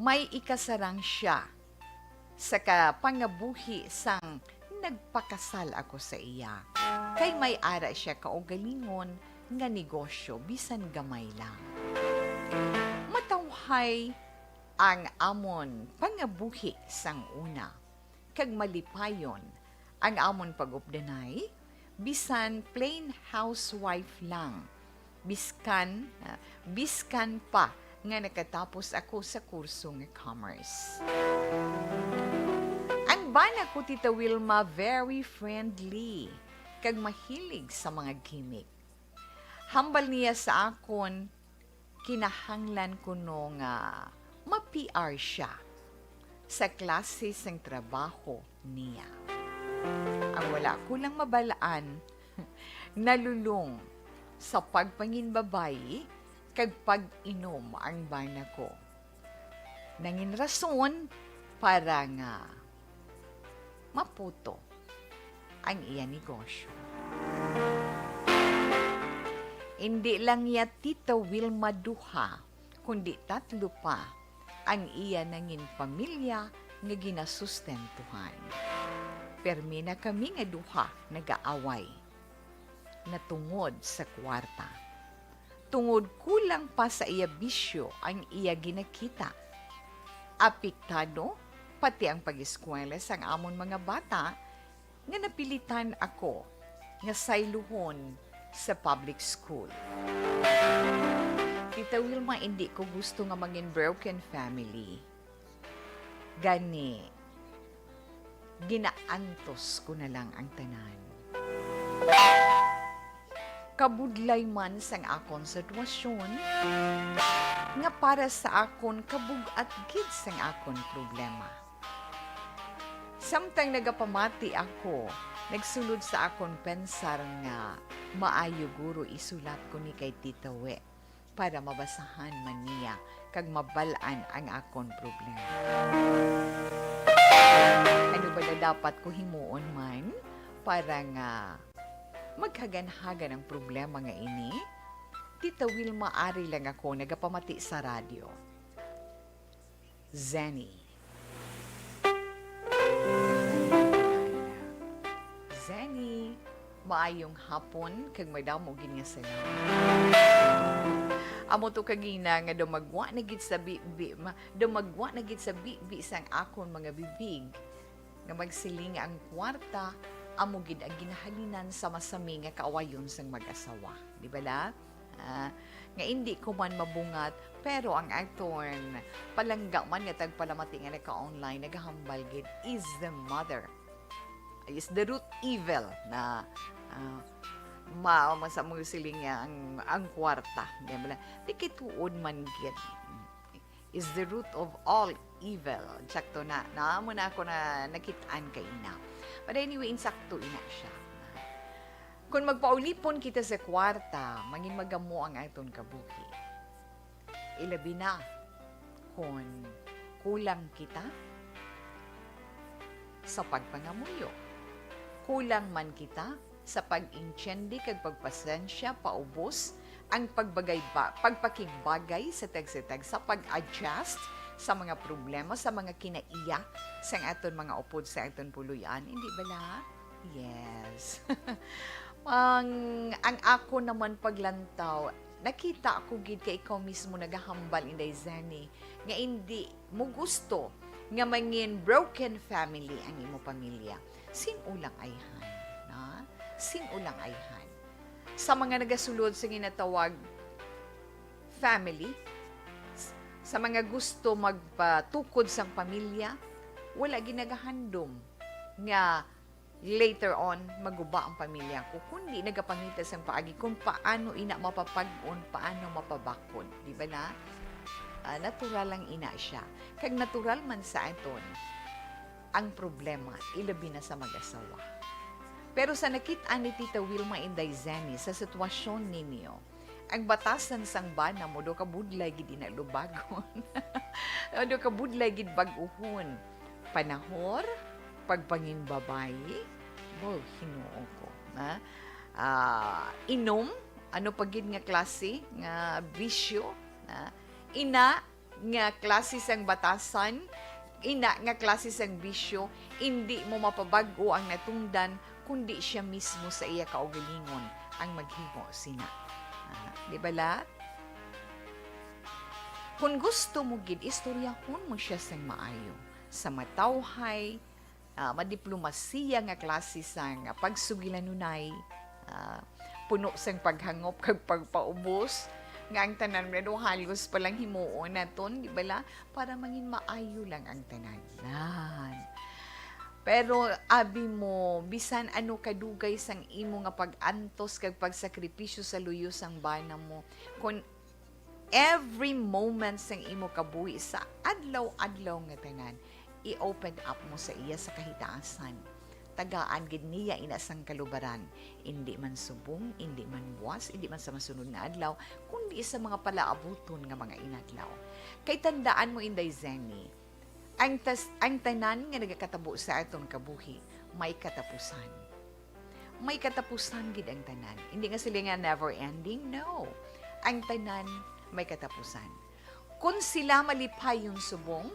May ikasarang siya sa kapangabuhi sang nagpakasal ako sa iya, kay may ara siya kaugalingon nga negosyo, bisan gamay lang. Matawhay ang amon pangabuhi sang una, kag malipayon ang amon pag-updanay, bisan plain housewife lang, biskan, ah, biskan pa nga nakatapos ako sa kurso nga commerce. Ang bana ko, Tita Wilma, very friendly kag mahilig sa mga gimmick. Hambal niya sa akon, kinahanglan kuno nga ma-P R siya sa klase sang trabaho niya. Ang wala ko lang mabal-an, nalulong sa pagpanginbabayi kag pag-inom ang bana ko. Nangin rason para nga maputo ang iya negosyo. Indi lang niya Tita Wilma duha, kundi tatlo pa ang iya nangin pamilya nga ginasustentuhan. Permi na kami nga duha nagaaway na tungod sa kwarta. Tungod kulang pa sa iya bisyo ang iya ginakita. Apektado pati ang pag-eskwela sang amon mga bata nga napilitan ako nga sayluhon sa public school. Tita Wilma, indi ko gusto nga mangin broken family. Gani, ginaantos ko na lang ang tanan. Kabudlay man sang akon sitwasyon, nga para sa akon kabug-at gid sang akon problema. Samtang nagapamati ako, nagsulod sa akon pensar nga maayo guro isulat ko ni kay Tita We para mabasahan man niya kag mabal-an ang akon problema. Ano ba na dapat ko himuon man para nga maghaganhagan ang problema nga ini? Tita Wilma, ari lang ako nagapamati sa radyo. Zenny. Zenny, maayong hapon kag madamo gid nga salamat. Amo to kagina nga daw magwa na gid sa bibi, ma-, daw magwa na gid sa bibi sang akon mga bibig nga magsiling nga ang kwarta amo gid ang ginahalinan sa masami nga kaawayon sang mag-asawa. Di bala? Ah, nga indi ko man mabungat, pero ang aton palangga man nga tagpalamati nga nagka-online, naghambal gid, is the mother, is the root evil na, ah, ma-, ma-, sa mga siling nga ang, ang kwarta. Di bala? Di kay tuod man gid. Is the root of all evil. Sakto na, na amo na ako na nakit-an kaina. But anyway, insakto ina siya. Kung magpaulipon kita sa kwarta, mangin magamo ang aton kabuhi. Ilabi na kung kulang kita sa pagpangamuyo. Kulang man kita sa pag-intyendi kag pagpasensya paubos, ang pagbagay ba, pagpakigbagay sa tagsa-tagsa, pag-adjust sa mga problema, sa mga kinaiya sang aton mga upod sa aton puloy-an, hindi bala? Yes. Ang, ang ako naman paglantaw, nakita ko gid kay ikaw mismo nagahambal, Inday Zenny, nga hindi mo gusto nga mangin broken family ang imo pamilya. Sin-o lang ayhan, na? Sin-o lang ayhan. Sa mga nagasulod sa ginatawag family, s-, sa mga gusto magpatukod sang pamilya, wala ginagahandom nga later on maguba ang pamilya ko, kundi nagapangita sang paagi kung paano ina mapapag-on, paano mapabakod, di ba na? Ah, natural lang ina siya. Kag natural man sa aton ang problema, ilabi na sa mag-asawa. Pero sa nakit-an ni Tita Wilma, Inday Zenny, sa sitwasyon ninyo, ang batasan sang bana mo daw kabudlay gid ina lubagon. Daw kabudlay gid bag-uhon. Panahor, pagpanginbabayi, bo, Ginoo ko, na? Ah, inom, ano pa gid nga klase nga bisyo, na? Ina nga klase sang batasan, ina nga klase sang bisyo, indi mo mapabag-o ang natungdan, kundi siya mismo sa iya kaugalingon ang maghimo sina. Ah, di bala? Kung gusto mo gid, istoryahon mo siya sang maayo, sa matawhay, ah, madiplomasiya nga klase sang pagsugilanunay, ah, puno sang paghangop kag pagpaubos, nga ang tanan man daw halos pa lang himuon naton, di bala? Para mangin maayo lang ang tanan. Nan. Pero abi mo, bisan ano kadugay sang imo nga pag-antos kag pagsakripisyo sa luyo sang bana mo, kon every moment sang imo kabuhi sa adlaw-adlaw nga tanan, i-open up mo sa iya sa kahitaasan. Tagaan gid niya ina sang kalubaran, indi man subong, indi man buas, indi man sa masunod nga adlaw, kundi sa mga palaabuton nga mga inadlaw. Kay tandaan mo, Inday Zenny, ang tas-, ang tanan nga nagakatabo sa aton kabuhi may katapusan. May katapusan gid ang tanan. Hindi nga sila nga never ending, no. Ang tanan may katapusan. Kung sila malipayon subong,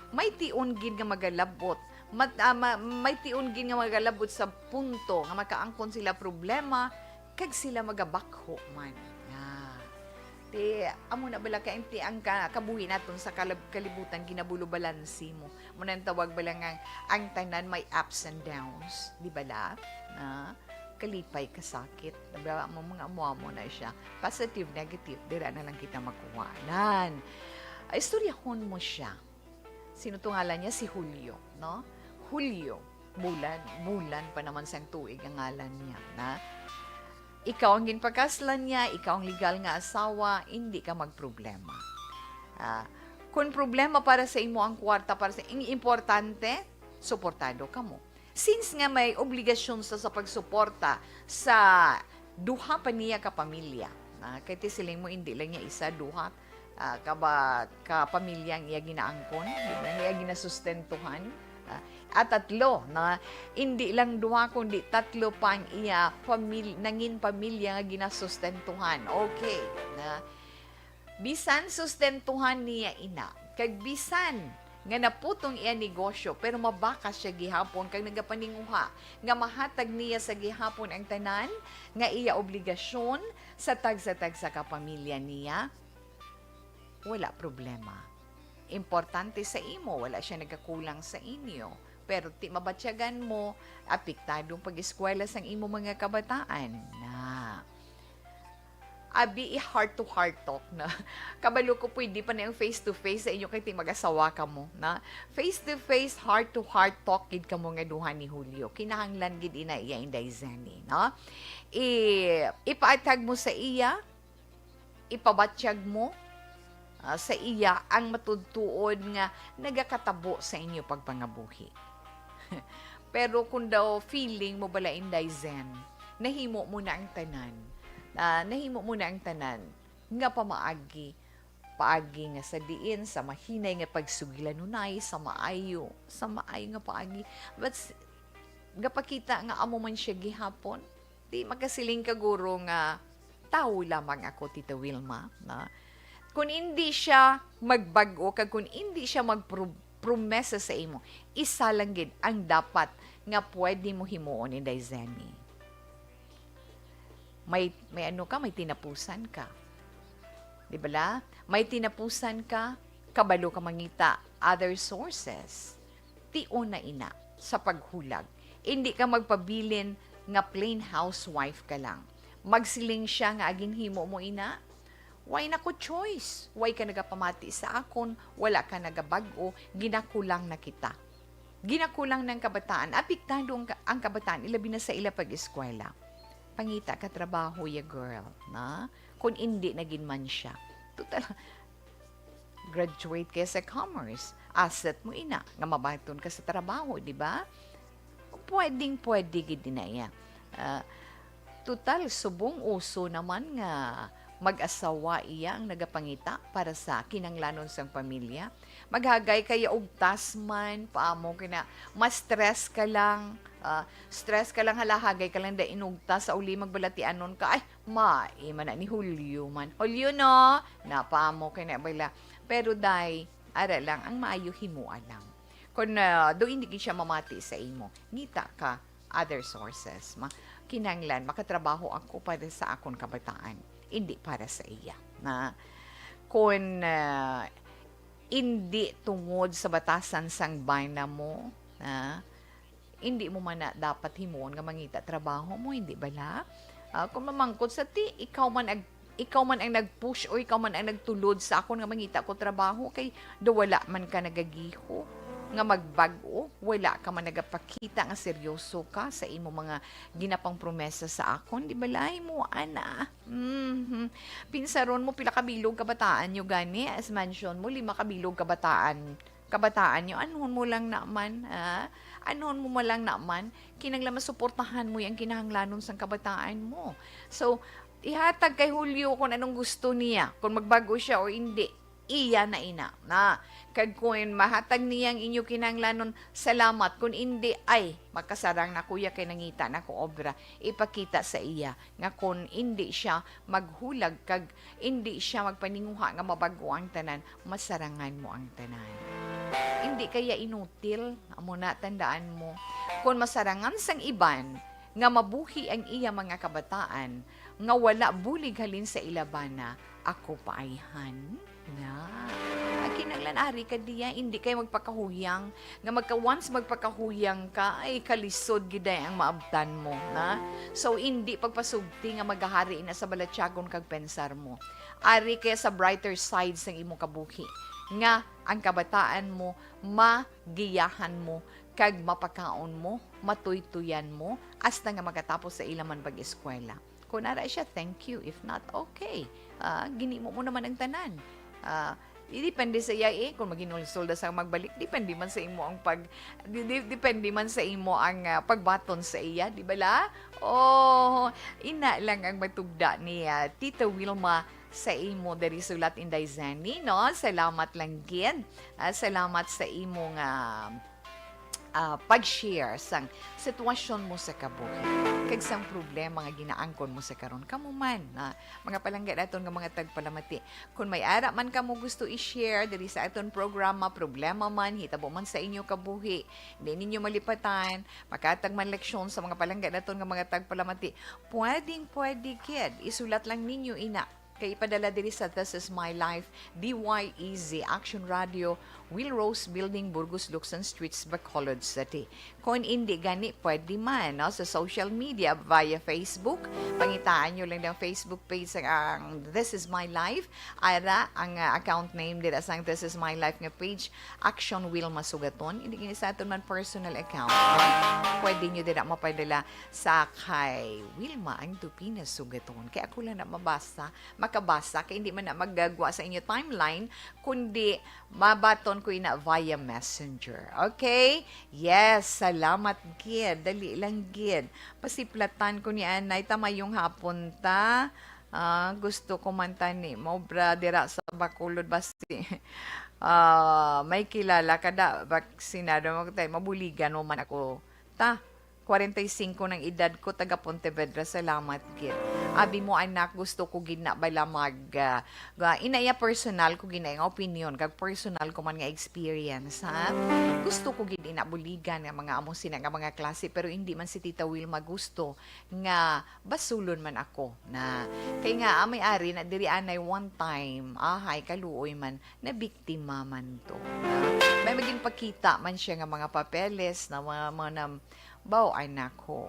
may tion gid nga magalabot. Mat-, ah, ma-, may tion gid nga magalabot sa punto nga makaangkon sila problema, kag sila magabakho man. Ah. Ti, amo na bala ka, ti ang ka-, kabuhi naton sa kalab-, kalibutan, ginabulo balansi mo. Mo nang tawag bala nga ang tanan may ups and downs, di bala? Na kalipay, kasakit. Di ba? Mo mga amo-amo na siya. Positive, negative, dira na lang kita makuha. Nan, istoryahon mo siya. Sino to ngalan niya? Si Julio, no? Julio, bulan, bulan pa naman sang tuig ang ngalan niya, na? Ikaw ang ginpakaslan niya, ikaw ang legal nga asawa, hindi ka magproblema. Ah, kung problema para sa imo ang kwarta, para sa, ang importante, suportado ka mo. Since nga may obligasyon sa, sa pagsuporta sa duha pa niya ka pamilya, ah, kay ti siling mo, hindi lang niya isa, duha, ah, ka ba, ka pamilya ang iya ginaangkon, di ba, ang iya ginasustentuhan? Ah, at tatlo, na hindi lang duha, kundi tatlo pa ang iya pamil-, nangin pamilya nga ginasustentuhan. Okay, na bisan sustentuhan niya ina, kag bisan nga naputong iya negosyo, pero mabakas siya gihapon kag nagapaninguha nga mahatag niya sa gihapon ang tanan nga iya obligasyon sa tagsa-tagsa ka pamilya niya, wala problema. Importante sa imo, wala siya nagakulang sa inyo. Pero ti mabatyagan mo, apektado ang pag-eskwela sang imo mga kabataan. Na. Abi, i-heart to heart talk na. Kabalo ko, pwede pa na yung face to face sa inyo kay ti mag-asawa ka mo, na. Face to face, heart to heart talk gid kamo nga duha ni Julio. Kinahanglan gid ina iya, Inday Zenny, no? I-, ipaatag mo sa iya, ipabatyag mo, ah, sa iya ang matuod-tuod nga nagakatabo sa inyo pagpangabuhi. Pero kung daw feeling mo bala, Inday Zen, nahimo mo na ang tanan, ah, nahimo mo na ang tanan nga pamaagi, paagi nga sa diin, sa mahinay nga pagsugilanunay, sa maayo, sa maayo nga paagi. But s-, gapakita nga amo man siya gihapon, di makasiling ka, guro, nga tawo lamang ako, Tita Wilma, na? Kung hindi siya magbag-o, kag kung hindi siya magpro-, promesa sa imo, isa lang gid ang dapat nga pwede mo himuon, Inday Zenny. May, may ano ka, may tinapusan ka. Di bala? May tinapusan ka, kabalo ka mangita other sources. Tion na ina sa paghulag. Hindi ka magpabilin nga plain housewife ka lang. Magsiling siya nga aginhimo mo ina, "Way na ko choice. Way ka nagapamati sa akon, wala ka nagabag-o, ginakulang na kita." Ginakulang ng kabataan. Apektado ang, ka- ang kabataan, ilabi na sa ila pag-eskwela. Pangita ka trabaho, ya girl, na? Kung hindi na gid man siya. Total, graduate kay sa commerce. Asset mo ina, nga mabaton ka sa trabaho, di ba? Pwedeng pwede gid na iya. Ah, total, subong uso naman nga mag-asawa iya ang nagapangita para sa kinanglanon sang pamilya. Maghagay kaya og tas man, paamo kina, ma-stress ka lang, ah, stress ka lang, hala, hagay ka lang da inugtas, sa uli magbalatianon ka, ay, mai man na ni Julio man. Julio, no? Na, paamo kina, bala. Pero, day, ara lang, ang maayo himoa lang. Kung, ah, do hindi gid siya mamati sa imo, ngita ka other sources. Ma, kinahanglan makatrabaho ako para sa akon kabataan, hindi para sa iya. Na, kung, ah, hindi tungod sa batasan sang bana mo, na, hindi mo man na dapat himuon nga mangita trabaho mo, hindi bala? Ah, kung mamangkot sa ti, ikaw man ag-, ikaw man ang nag-push o ikaw man ang nagtulod sa akon nga mangita ko trabaho, kay do wala man ka nagagiho nga magbag-o, wala ka man nagapakita nga seryoso ka sa imo mga ginapangpromesa sa akon, di bala? Mo ana. Mhm. Pinsaron mo pila ka bilog kabataan nyo gani, as mention mo, lima ka bilog kabataan, kabataan nyo, anhon mo lang naman, ha? Anhon mo man lang naman, kinahanglan masuportahan mo yang kinahanglanon sang kabataan mo. So, ihatag kay Julio kung anong gusto niya, kung magbago siya o hindi. Iya na ina, na. Kag kung mahatag niya ang inyo kinahanglanon, salamat. Kung hindi, ay, makasarang na kuya kay nangita na ko obra. Ipakita sa iya nga kung hindi siya maghulag kag hindi siya magpaninguha nga mabag-o ang tanan, masarangan mo ang tanan. Hindi kaya inutil, amo na, tandaan mo. Kung masarangan sang iban nga mabuhi ang iya mga kabataan nga wala bulig halin sa ila bana, ako pa ayhan na. Ang kinahanglan ari ka diya, hindi kay magpakahuyang nga magka, once magpakahuyang ka, ay kalisod gid ay ang maabtan mo, na? So, hindi pagpasugti nga magahari na sa balatyagon kag pensar mo. Ari kay sa brighter side sang imong kabuhi, nga ang kabataan mo, magiyahan mo, kag mapakaon mo, matuytuyan mo, hasta nga makatapos sa ila man pag-eskwela. Kung ara siya, thank you. If not, okay. Ah, ginimo mo naman ang tanan. Ah, depende sa iya eh, kung maginulsol na sa magbalik, depende man sa imo ang pag, di, di, depende man sa imo ang, ah, pagbaton sa iya, di bala? Oh, ina lang ang matugda ni, ah, Tita Wilma sa imo diri sulat, Inday Zenny, no? Salamat lang gid. Ah, salamat sa imong, ah, ah, pag-share sang sitwasyon mo sa kabuhi, kag sang problema nga ginaangkon mo sa karon. Kamo man, ah, mga palangga naton nga mga tagpalamati, kung may ara man kamo gusto i-share diri sa aton programa, problema man, hitabo man sa inyo kabuhi, di ninyo malipatan, makatag man leksyon sa mga palangga naton nga mga tagpalamati, pwedeng pwede gid, isulat lang ninyo ina. Kay ipadala diri sa This Is My Life, D Y E Z, Action Radio, Will Rose Building, Burgos, Luksan Streets, Bacolod City. Kung hindi gani, pwede man, no, sa social media, via Facebook. Pangitaan nyo lang ang Facebook page sa ang This Is My Life. Ara ang, ah, account name dira sa This Is My Life nga page, Action Wilma Sugaton. Hindi gani sa aton man personal account, no? Pwede nyo dira mapadala sa kay Wilma ang Tupina Sugaton. Kay ako lang na mabasa, makabasa, kay hindi man na magagwa sa inyo timeline, kundi mabaton ko ina via messenger. Okay? Yes, salamat gid. Dali lang gid. Pasiplatan ko ni anay ta, mayong hapon ta. Ah, gusto ko man tani maobra dira sa Bacolod, basi, ah, may kilala ka da, baksinado mo tay, mabuligan mo man ako ta. Kwarenta y singko ng edad ko, taga Pontevedra. Salamat gid. Abi mo, anak, gusto ko gid na bala mag, ah, ga-, inaya personal ko gid na nga opinion, kag personal ko man nga experience, ha? Gusto ko gid ina buligan nga mga amo sina nga mga klase, pero hindi man si Tita Wilma gusto nga basulon man ako na. Kay nga, ah, may ari na diri anay one time, ahay, kaluoy man, nabiktima man to, ha? May maging pakita man siya nga mga papeles na mga, mga nam-, baw, anak ko.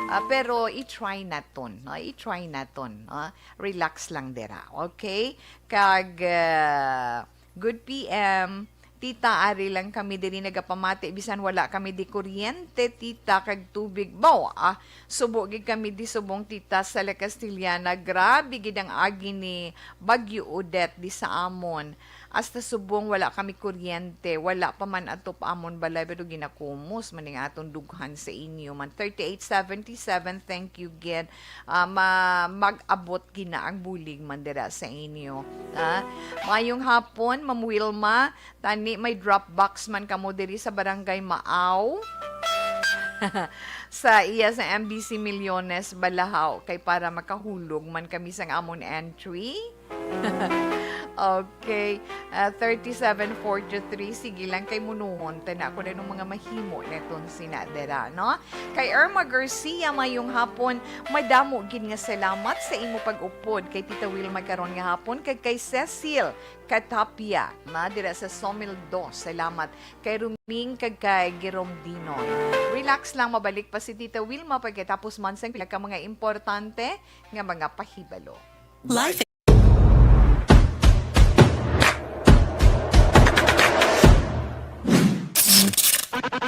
Ah, pero i-try naton, no? I-try naton, no? Relax lang dira, okay? Kag, ah, good P M, Tita, ari lang kami diri nagapamati, bisan wala kami di kuryente, Tita, kag tubig. Baw, ah, subo gid kami di subong, Tita, sa La Castellana. Grabe gid ang agi ni Bagyo Odette di sa amon. Hasta subong wala kami kuryente, wala pa man ato pa amon balay, pero ginakumos man ning aton dughan sa inyo man. Thirty-eight seventy-seven, thank you gid. Ah, ma-, mag-abot gina ang bulig man dira sa inyo. Ah, mayong hapon, Ma'am Wilma. Tani may drop box man kamo diri sa Barangay Maaw. Sa iya sa M B C Millones, Balahaw, kay para makahulog man kami sang amon entry. Okay. Ah, thirty-seven forty-three. Sige lang kay munuhon. Tana ko na nung mga mahimo neton sina dera, no? Kay Irma Garcia, mayong hapon. Madamo gid nga salamat sa imo pag-upod kay Tita Wilma karon nga hapon, kag kay Cecil Katapia, na dira sa Somildo. Salamat kay Ruming kag kay Giromdino. Relax lang, mabalik pa si Tita Wilma pagkatapos man sang pila ka mga importante nga mga pahibalo. Life.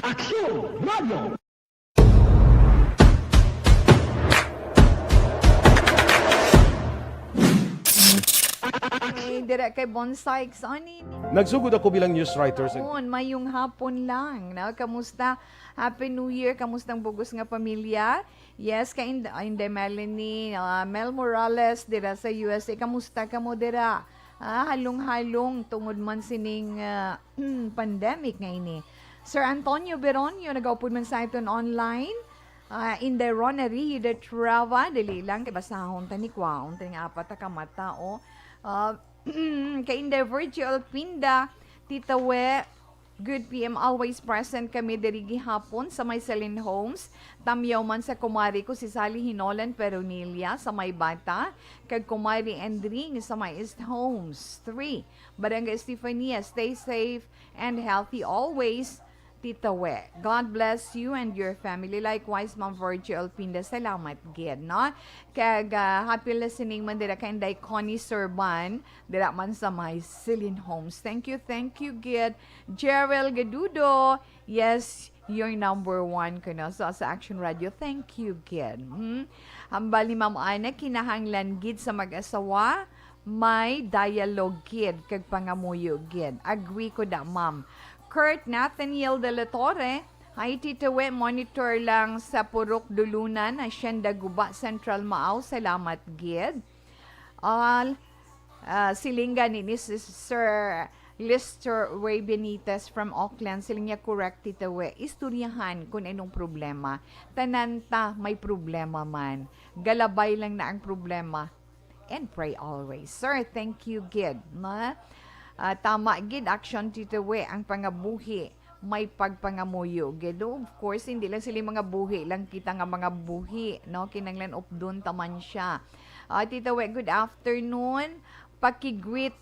Aksyon Radio. Eh, dira kay Bon Sykes, ani ni? Nagsugod ako bilang news writer sa On, mayong hapon lang, no? Kamusta? Happy New Year. Kamusta ang bugos nga pamilya? Yes, kay Ind-, Inday Melanie, ah, Mel Morales dira sa U S A. Kamusta kamo dira? Ah, halong-halong tungod man sining, ah, pandemic nga ini. Sir Antonio Beronio, nagaupod man sa iton online. Ah, Inday Rona Rida Trava, dili lang kay basahon ta ni kwaon ta nga apat ka mata, oh. Ah, kay Inday Virgil Pinda, Tita We, good P M, always present kami diri gihapon sa may Celine Homes. Tamyaw man sa kumari ko si Sally Hinolan Peronilla sa may Bata, kag kumari Endring sa may East Homes three. Barangay Estefania, stay safe and healthy always, Tita We. God bless you and your family. Likewise, Ma'am Virgil Pinda, salamat gid, no? Kag, ah, happy listening man dira kay Inday Connie Serban, dira man sa may Celine Homes. Thank you, thank you gid. Gerald Gadudo, yes, your number one ko, no? So, sa Action Radio, thank you gid. Hmm? Hambal ni Ma'am Ana, kinahanglan gid sa mag-asawa, may dialogue gid kag pangamuyo gid. Agree ko da, ma'am. Kurt Nathaniel de la Torre, hi, Tita We, monitor lang sa Purok Dulunan, Hacienda Guba, Central Maaw. Salamat gid. All, ah, siling gani ni si Sir Lester Ray Benitez from Auckland, siling niya, correct, Tita We. Istoryahan kung anong problema. Tanan ta may problema man. Galabay lang na ang problema. And pray always. Sir, thank you gid, no? Ah, tama gid, action, Tita We, ang pangabuhi may pagpangamuyo gid. Of course, hindi lang sila mga buhi lang kita nga mga buhi, no? Kinanglan updon ta man siya. Ah, Tita We, good afternoon. Paki-greet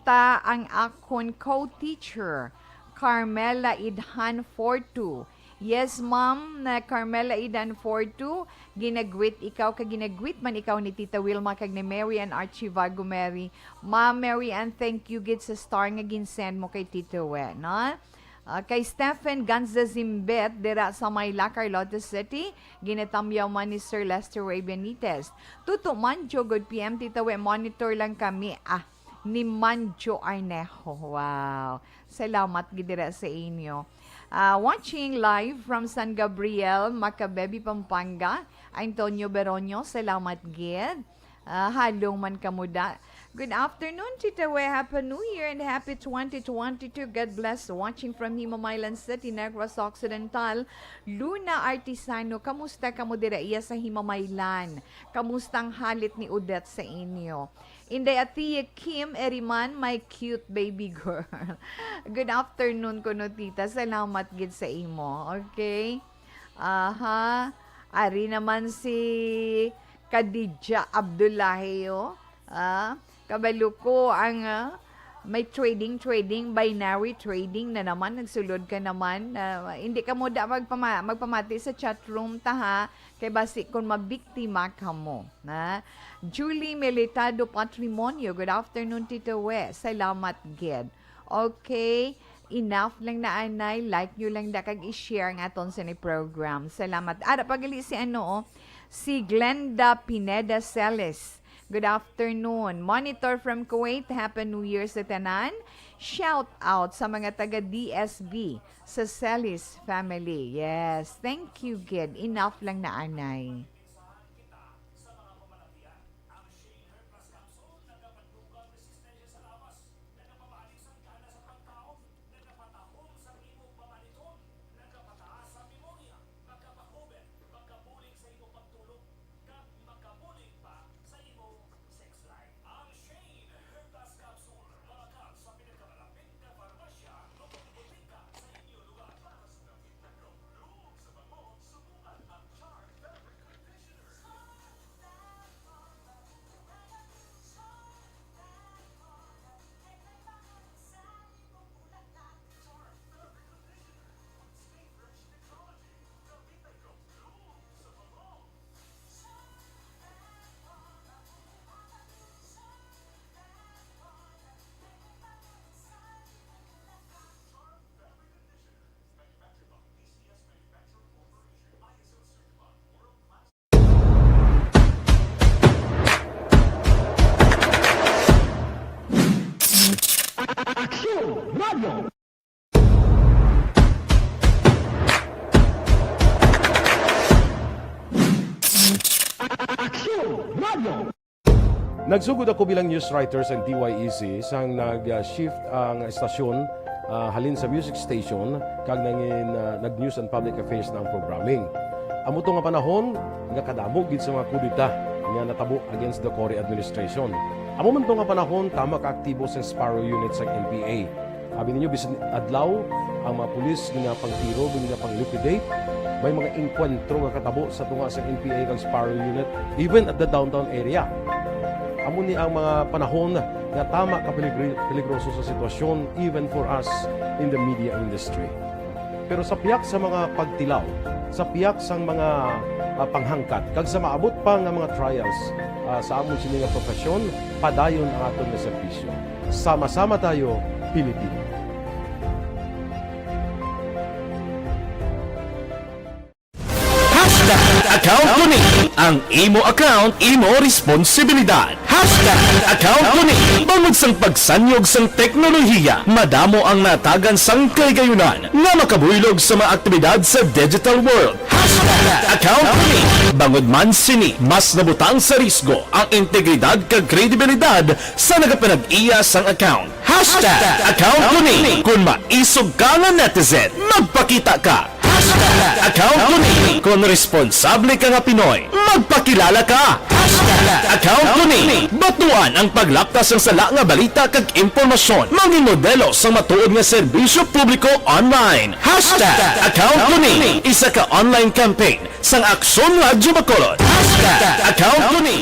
ta ang akon co-teacher, Carmela Idhan Fortu. Yes, ma'am, na Carmela Idan Fortu, ginagwit ikaw, kag ginagwit man ikaw ni Tita Wilma kag ni Mary Ann Archivago Mary. Ma'am Mary Ann, thank you gid sa star nga ginsend mo kay Tito We, no? Ah, kay Stephen Ganza Zimbet, dira sa may La Carlota City, ginatamyaw man ni Sir Lester Ray Benitez. Tuto man, Joe, good P M, Tita We, monitor lang kami. Ah, ni Manjo Arnejo. Wow. Salamat gid dira sa inyo. Ah, watching live from San Gabriel, Macabebe, Pampanga. Antonio Beronio, salamat gid. Ah, halong man kamo da. Good afternoon, Tita We. Happy New Year and happy twenty twenty-two. God bless. Watching from Himamaylan City, Negros Occidental. Luna Artisano, kamusta kamo dira iya sa Himamaylan? Kamusta ang halit ni Odette sa inyo? Inday Atiye Kim Eriman, my cute baby girl. Good afternoon kuno, tita. Salamat gid sa imo. Okay? Aha. Ari naman si Khadija Abdullahi, oh. Ah, kabalo ko ang, ah, may trading, trading, binary trading na naman. Nagsulod ka naman. Ah, hindi ka mo da magpama-, magpamati sa chat room ta, ha? Kay basi kung mabiktima ka mo, ha? Julie Militado Patrimonio, good afternoon, Tito We. Salamat gid. Okay, enough lang na anay. Like nyo lang da kag i-share ang aton sa ni program. Salamat. Ara pa gali si ano, oh, si Glenda Pineda Celis. Good afternoon. Monitor from Kuwait. Happy New Year sa tanan. Shout out sa mga taga D S B sa Celis family. Yes, thank you gid. Enough lang na anay. Nagsugod ako bilang news writer sa T Y E C sang nag-shift ang estasyon, ah, halin sa music station kag nangin, ah, nag-news and public affairs na ang programming. Amo to nga panahon nga kadamo gid sa mga kudeta nga natabo against the Cory administration. Amo man to nga panahon tama ka aktibo sang Sparrow Unit sang N P A. Abi ninyo, bisan adlaw, ang mga pulis ginapangtiro, ginapang-liquidate. May mga engkwentro nga katabo sa tunga sa N P A kag Sparrow Unit, even at the downtown area. Amo ni ang mga panahon nga tama ka peligri-, peligroso sa sitwasyon, even for us in the media industry. Pero sa pihak sa mga pagtilaw, sa pihak sang mga, ah, panghangkat, kag sa maabot pa nga mga trials, ah, sa amon sini nga profesyon, padayon ang aton nga serbisyo. Sama-sama tayo, Pilipino. Hashtag account ko ni. Ang imo account, imo responsibilidad. Hashtag account ko ni. Bangod sang pagsanyog sang teknolohiya, madamo ang natagan sang kahigayonan nga makabuylog sa mga aktibidad sa digital world. Hashtag account ko ni. Bangod man sini, mas nabutang sa risgo ang integridad kag kredibilidad sa nagapanag-iya sang account. Hashtag account ko ni. Kung maisog ka nga netizen, magpakita ka. Hashtag account ko ni. Kung responsable ka nga Pinoy, magpakilala ka. Hashtag account ko ni. Batuan ang paglapkas sang sala nga balita kag impormasyon. Mangin modelo sang matuod nga serbisyo publiko online. Hashtag account ko ni. Isa ka online campaign sang Aksyon Radyo Bacolod. Hashtag account ko ni.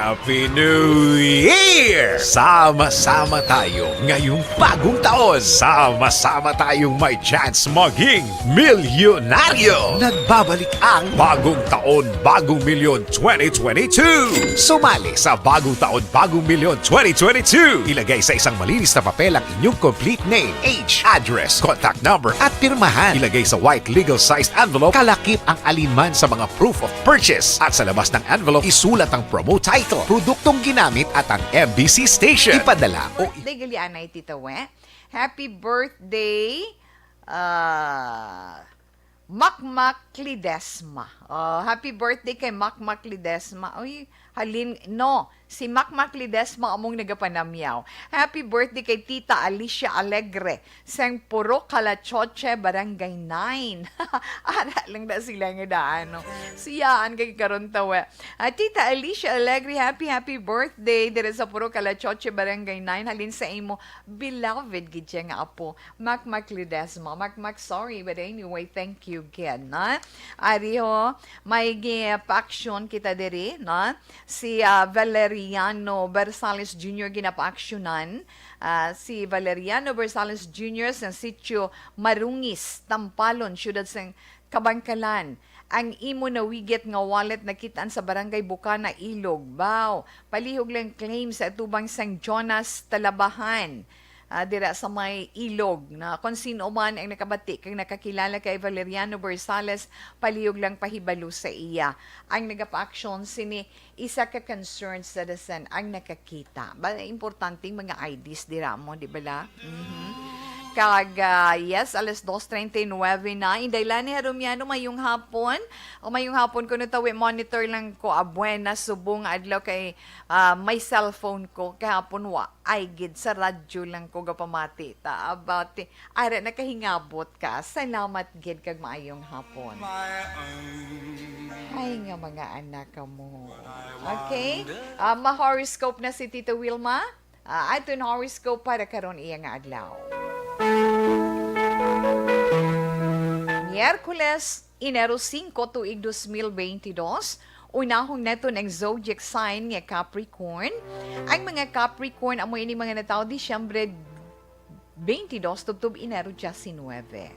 Happy New Year! Sama-sama tayo ngayong bagong taon. Sama-sama tayong may chance maging milyonaryo. Nagbabalik ang Bagong Taon, Bagong Milyon twenty twenty-two. Sumali sa Bagong Taon, Bagong Milyon twenty twenty-two. Ilagay sa isang malinis na papel ang inyong complete name, age, address, contact number, at pirmahan. Ilagay sa white legal-sized envelope, kalakip ang alinman sa mga proof of purchase. At sa labas ng envelope, isulat ang promo title, produktong ginamit, at ang M B C station. Ipadala o i- Day gali anay, Tita We. Happy birthday, ah, Makmak Ledesma. Oh, happy birthday kay Makmak Ledesma. Uy, halin, no, si Makmak Ledesma among nagapanamyaw. Happy birthday kay Tita Alicia Alegre, sang Purok Kalachoche, Barangay nine. Ara lang na sila nga daan, no? Siyaan kay karon tawa. Ah, Tita Alicia Alegre, happy, happy birthday. Diri sa Purok Kalachoche, Barangay nine. Halin sa imo, beloved gid siya nga apo. Makmak Ledesma. Makmak, sorry, but anyway, thank you again, na? Ari ho, may gi-, pa-action kita diri, na? Si, ah, Valeriano Bersales Junior ginapa-actionan. Ah, si Valeriano Bersales Junior sa sitio Marungis, Tampalon, siyudad sang Kabangkalan. Ang imo nawigit nga wallet nakit-an sa Barangay Bukana, Ilog. Baw, palihog lang claim sa atubang sang Jonas Talabahan. Ah, dira sa may Ilog, na kon sino man ang nakabati kag nakakilala kay Valeriano Bersales, palihog lang pahibalo sa iya. Ang nagapaaksyon sini, isa ka concerned citizen ang nakakita. Ba, importanteng mga I Ds dira mo, di bala? Mhm. Kag, ah, yes, alas dos treinta y nueve na. Inday Lani Harumiano, mayong hapon. O mayong hapon, kuno tawi, monitor lang ko. Ah, buenas, subong nga adlaw kay, ah, may cellphone ko. Kahapon wa. Ay, gid sa radyo lang ko gapamati ta. About, ara, nakahingabot ka. Salamat gid kag maayong hapon. Ay, nga mga anak ka mo. Okay? Ah, ma-horoscope na si Tita Wilma. Ah, aton horoscope para karon iya nga adlaw. Miyerkules, Enero singko, tuig dos mil beintidos, unahon naton ang zodiac sign nga Capricorn. Ang mga Capricorn, amo ini mga natawo Disyembre twenty-two tubtob Enero diecinuebe.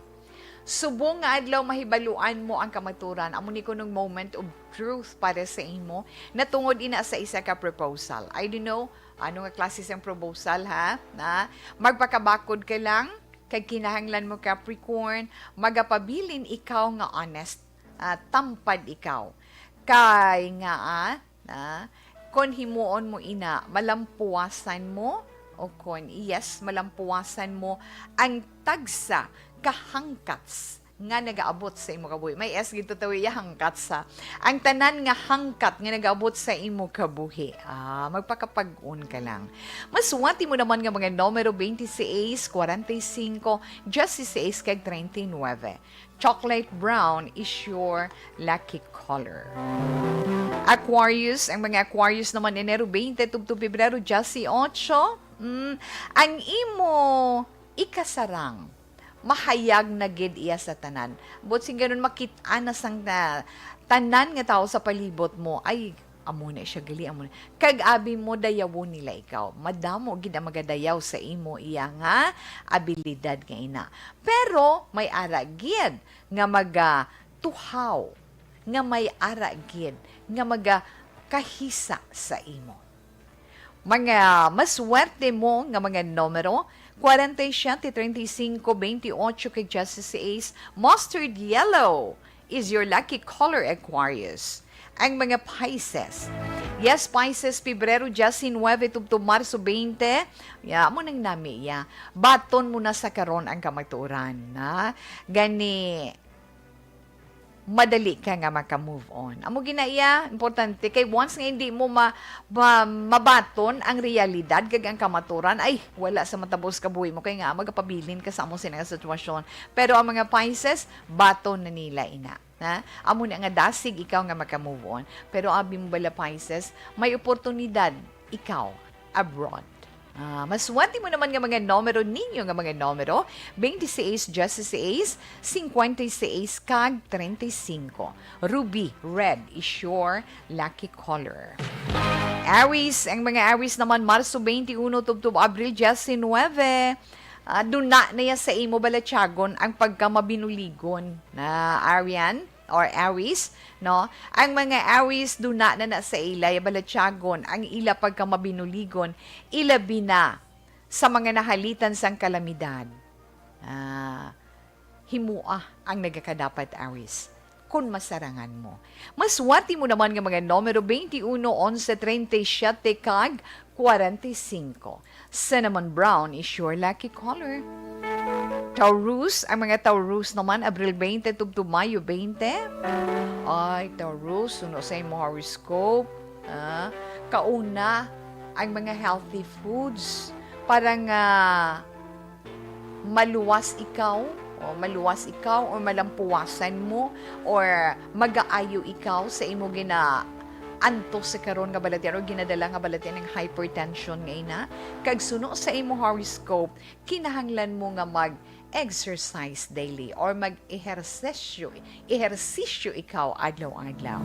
Subong nga adlaw, mahibaluan mo ang kamaturan. Amo ni kunong moment of truth para sa imo, natungod ina sa isa ka proposal. I don't know, ano nga klase sang proposal, ha? Na, magpakabakod ka lang, kay kinahanglan mo, Capricorn, magapabilin ikaw nga honest, ah, tampad ikaw. Kay nga, ah, na, kon himuon mo ina, malampuwasan mo, o kon, yes, malampuwasan mo ang tagsa ka hangkats nga nagaabot sa imo kabuhi. May S gid to tawi, ya, hangkats, ha. Ang tanan nga hangkat nga nagaabot sa imo kabuhi. Ah, magpakapag-on ka lang. Masuwati mo naman nga mga numero, twenty-six, forty-cinco, dieciséis, kag treinta y nueve. Chocolate brown is your lucky color. Aquarius, ang mga Aquarius naman, Enero twenty tubtob Pebrero dieciocho, mm, ang imo ikasarang, mahayag na gid iya sa tanan. Buot silingon, makit-an na sang ta-, tanan nga tawo sa palibot mo. Ay, amo na siya gali, amo na. Kag abi mo, dayawon nila ikaw. Madamo gid ang magadayaw sa imo iya nga abilidad nga ina. Pero may ara gid nga magatuhaw, nga may ara gid nga magakahisa sa imo. Mga maswerte mo nga mga numero, forty-seven, thirty-five, twenty-eight, kag dieciséis. Mustard yellow is your lucky color, Aquarius. Ang mga Pisces. Yes, Pisces, Pebrero diecinuebe tubtob Marso twenty. Ya, amo nang nami, ya. Baton mo na sa karon ang kamatuoran, na. Gani, madali ka nga maka-move on. Amo gina iya, importante. Kay once nga hindi mo ma-, ma-, mabaton ang realidad kag ang kamaturan, ay, wala sa matabos kabuhi mo. Kay nga, magapabilin ka sa amo sina nga sitwasyon. Pero ang mga Pisces, baton na nila ina. Ha? Amo na nga dasig ikaw nga maka-move on. Pero abi mo bala, Pisces, may oportunidad ikaw abroad. Ah, maswerte mo naman nga mga numero ninyo, nga mga numero, twenty-six, dieciséis, cincuenta y seis, kag treinta y cinco. Ruby red is your lucky color. Aries, ang mga Aries naman, Marso twenty-uno tubtob Abril diecinuebe. Ah, duna na ya sa imo balatyagon ang pagkamabinuligon, na Arian or Aries, no? Ang mga Aries, duna na na sa ila ya balatyagon ang ila pagkamabinuligon, ilabi na sa mga nahalitan sang kalamidad. Ah, himoa ang nagakadapat, Aries, kon masarangan mo. Maswerte mo naman nga mga numero, twenty-uno, onse, treinta y siete, kag kwarenta y singko. Cinnamon brown is your lucky color. Taurus, ang mga Taurus naman, Abril twenty tubtob Mayo twenty. Ay, Taurus, suno sa imo horoscope, ah, kauna ang mga healthy foods para nga maluwas ikaw, o maluwas ikaw, or malampuwasan mo, or magaayo ikaw sa imo ginaantos sa karon nga balatian or ginadala nga balatian ng hypertension nga ina. Kag suno sa imo horoscope, kinahanglan mo nga mag-exercise daily or mag-ehersisyo, ehersisyo ikaw adlaw-adlaw.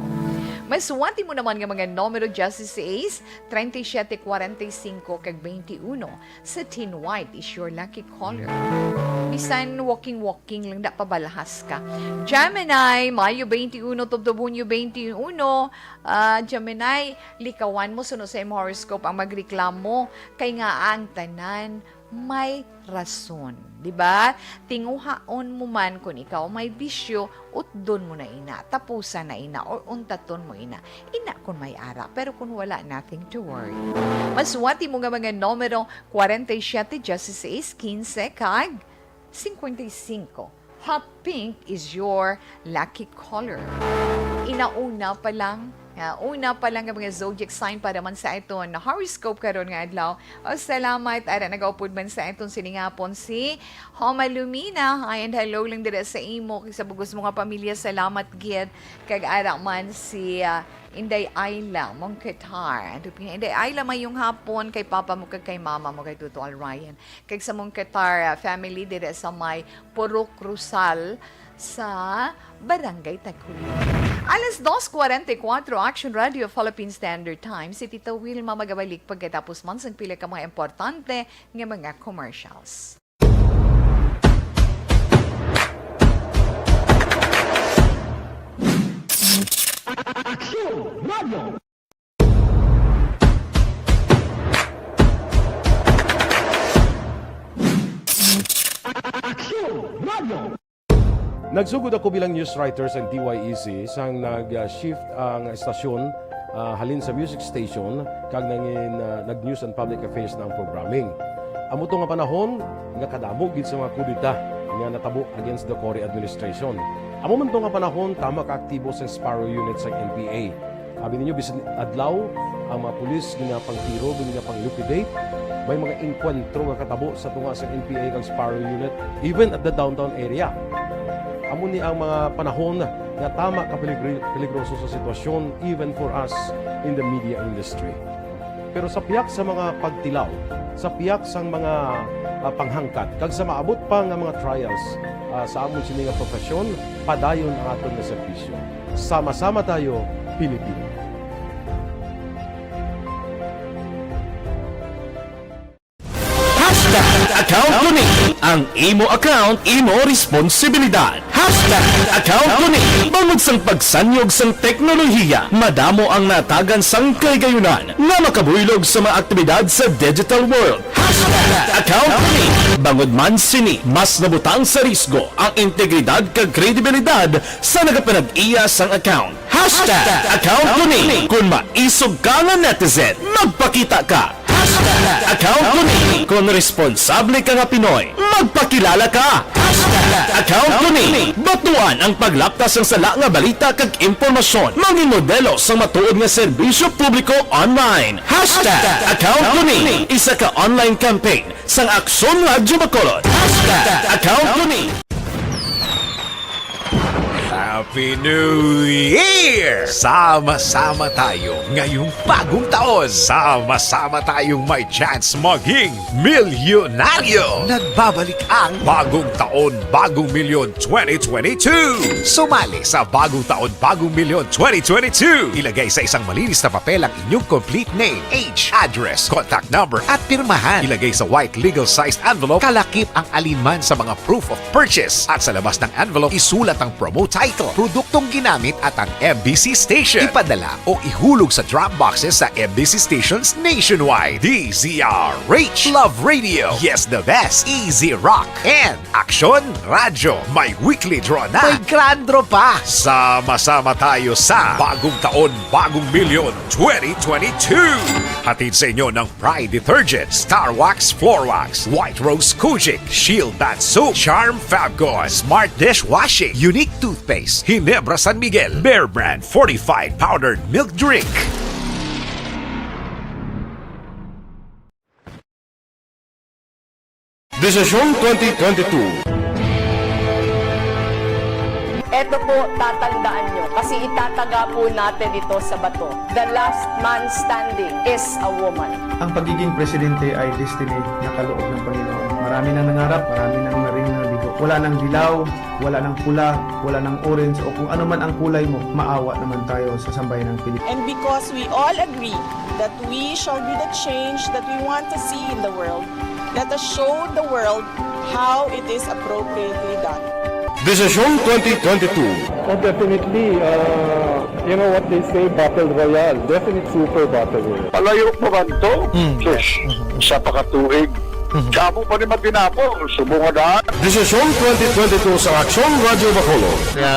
Masuwati mo naman nga mga numero dieciséis, treinta y siete, cuarenta y cinco, kag veintiuno. Satin white is your lucky color. Bisan walking-walking lang, da pabalahas ka. Gemini, Mayo twenty-one, tubtob Hunyo twenty-one. Ah, Gemini, likawan mo suno sa imong horoscope ang magreklamo, kay nga ang tanan may rason, di ba? Tinguhaon mo man kung ikaw may bisyo, utdon mo na ina, tapusan na ina, or untaton mo ina. Ina kung may ara, pero kung wala, nothing to worry. Masuwati mo nga mga numero, cuarenta y siete, dieciséis, quince, kag cincuenta y cinco. Hot pink is your lucky color. Inauna pa lang, ah, una pa lang nga mga zodiac sign para man sa aton horoscope karon nga adlaw. O, salamat, ara nagaupod man sa aton siningapon si Homa Lumina. Hi and hello lang dira sa imo kag sa bugos mo nga pamilya. Salamat gid. Kag ara man si, ah, Inday Ayla Mongkatar. Anto pina, Inday Ayla, mayong hapon kay papa mo kag kay mama mo kay Tuto Alrayan. Kag sa Mongkatar, ah, family dira sa may Purok Rosal sa Barangay Taguli. Alas dos cuarenta y cuatro, Action Radio Philippine Standard Time. Si Tita Wilma magabalik pagkatapos man sang pila ka mga importante nga mga commercials. Action Radio. Action Radio. Nagsugod ako bilang news writer sa T Y E C sang nag-shift ang estasyon, ah, halin sa music station kag nangin, ah, nag-news and public affairs na ang programming. Amo to nga panahon nga kadamo gid sa mga kudeta nga natabo against the Cory administration. Amo man to nga panahon tama ka aktibo sang Sparrow Unit sang N P A. Abi ninyo, bisan adlaw, ang mga pulis ginapangtiro, ginapang-liquidate. May mga engkwentro nga katabo sa tunga sa N P A kag Sparrow Unit, even at the downtown area. Amo ni ang mga panahon nga tama ka peligri-, peligroso sa sitwasyon, even for us in the media industry. Pero sa piyak sa mga pagtilaw, sa piyak sang mga, ah, panghangkat, kag sa maabot pa nga mga trials, ah, sa amon sini nga profesyon, padayon ang aton nga serbisyo. Sama-sama tayo, Pilipino. Hashtag account ko ni. Ang imo account, imo responsibilidad. Hashtag account ko ni. Bangod sang pagsanyog sang teknolohiya, madamo ang natagan sang kahigayunan nga makabuylog sa mga aktibidad sa digital world. Hashtag account ko ni. Bangod man sini, mas nabutang sa risgo ang integridad kag kredibilidad sa nagapanag-iya sang account. Hashtag account ko ni. Kung maisog ka nga netizen, magpakita ka. Hashtag account ko ni. Kung responsable ka nga Pinoy, magpakilala ka. Hashtag account ko ni. Batuan ang paglapta sang sala nga balita kag impormasyon. Mangin modelo sang matuod nga serbisyo publiko online. Hashtag account ko ni. Isa ka online campaign sang Aksyon Radyo Bacolod. Hashtag account ko ni. Happy New Year! Sama-sama tayo ngayong bagong taon. Sama-sama tayong may chance maging milyonaryo. Nagbabalik ang Bagong Taon, Bagong Milyon twenty twenty-two. Sumali sa Bagong Taon, Bagong Milyon twenty twenty-two. Ilagay sa isang malinis na papel ang inyong complete name, age, address, contact number, at pirmahan. Ilagay sa white legal-sized envelope, kalakip ang alinman sa mga proof of purchase. At sa labas ng envelope, isulat ang promo title, produktong ginamit at ang M B C station. Ipadala o ihulog sa drop boxes sa M B C stations nationwide. D Z R H, Love Radio, Yes the Best, Easy Rock, and Aksyon Radyo. May weekly draw na. May grand draw pa. Sama-sama tayo sa Bagong Taon, Bagong Milyon twenty twenty-two. Hatid sa inyo ng Pride Detergent, Star Wax Floor Wax, White Rose Kojic, Shield Bath Soap, Charm Fabcon, Smart Dishwashing, Unique Toothpaste, Ginebra San Miguel, Bear Brand Fortified Powdered Milk Drink. Desisyon twenty twenty-two. Eto po, tatandaan nyo, kasi itataga po natin ito sa bato. The last man standing is a woman. Ang pagiging presidente ay destiny na kaloob ng Panginoon. Marami nang nangarap, marami nang naring nabigo. Wala nang dilaw, wala nang pula, wala nang orange, o kung ano man ang kulay mo, maawa naman tayo sa sambayan ng Pilipinas. And because we all agree that we shall be the change that we want to see in the world, let us show the world how it is appropriately done. Desisyon twenty twenty-two. Oh, definitely. Uh, you know what they say, battle royale. Definite super battle royale. Palayo pa man to? Sus, sa pakatuig. Damo pa ni matinapo, subong nga daan. Desisyon twenty twenty-two sa Aksyon Radyo Bacolod. Nga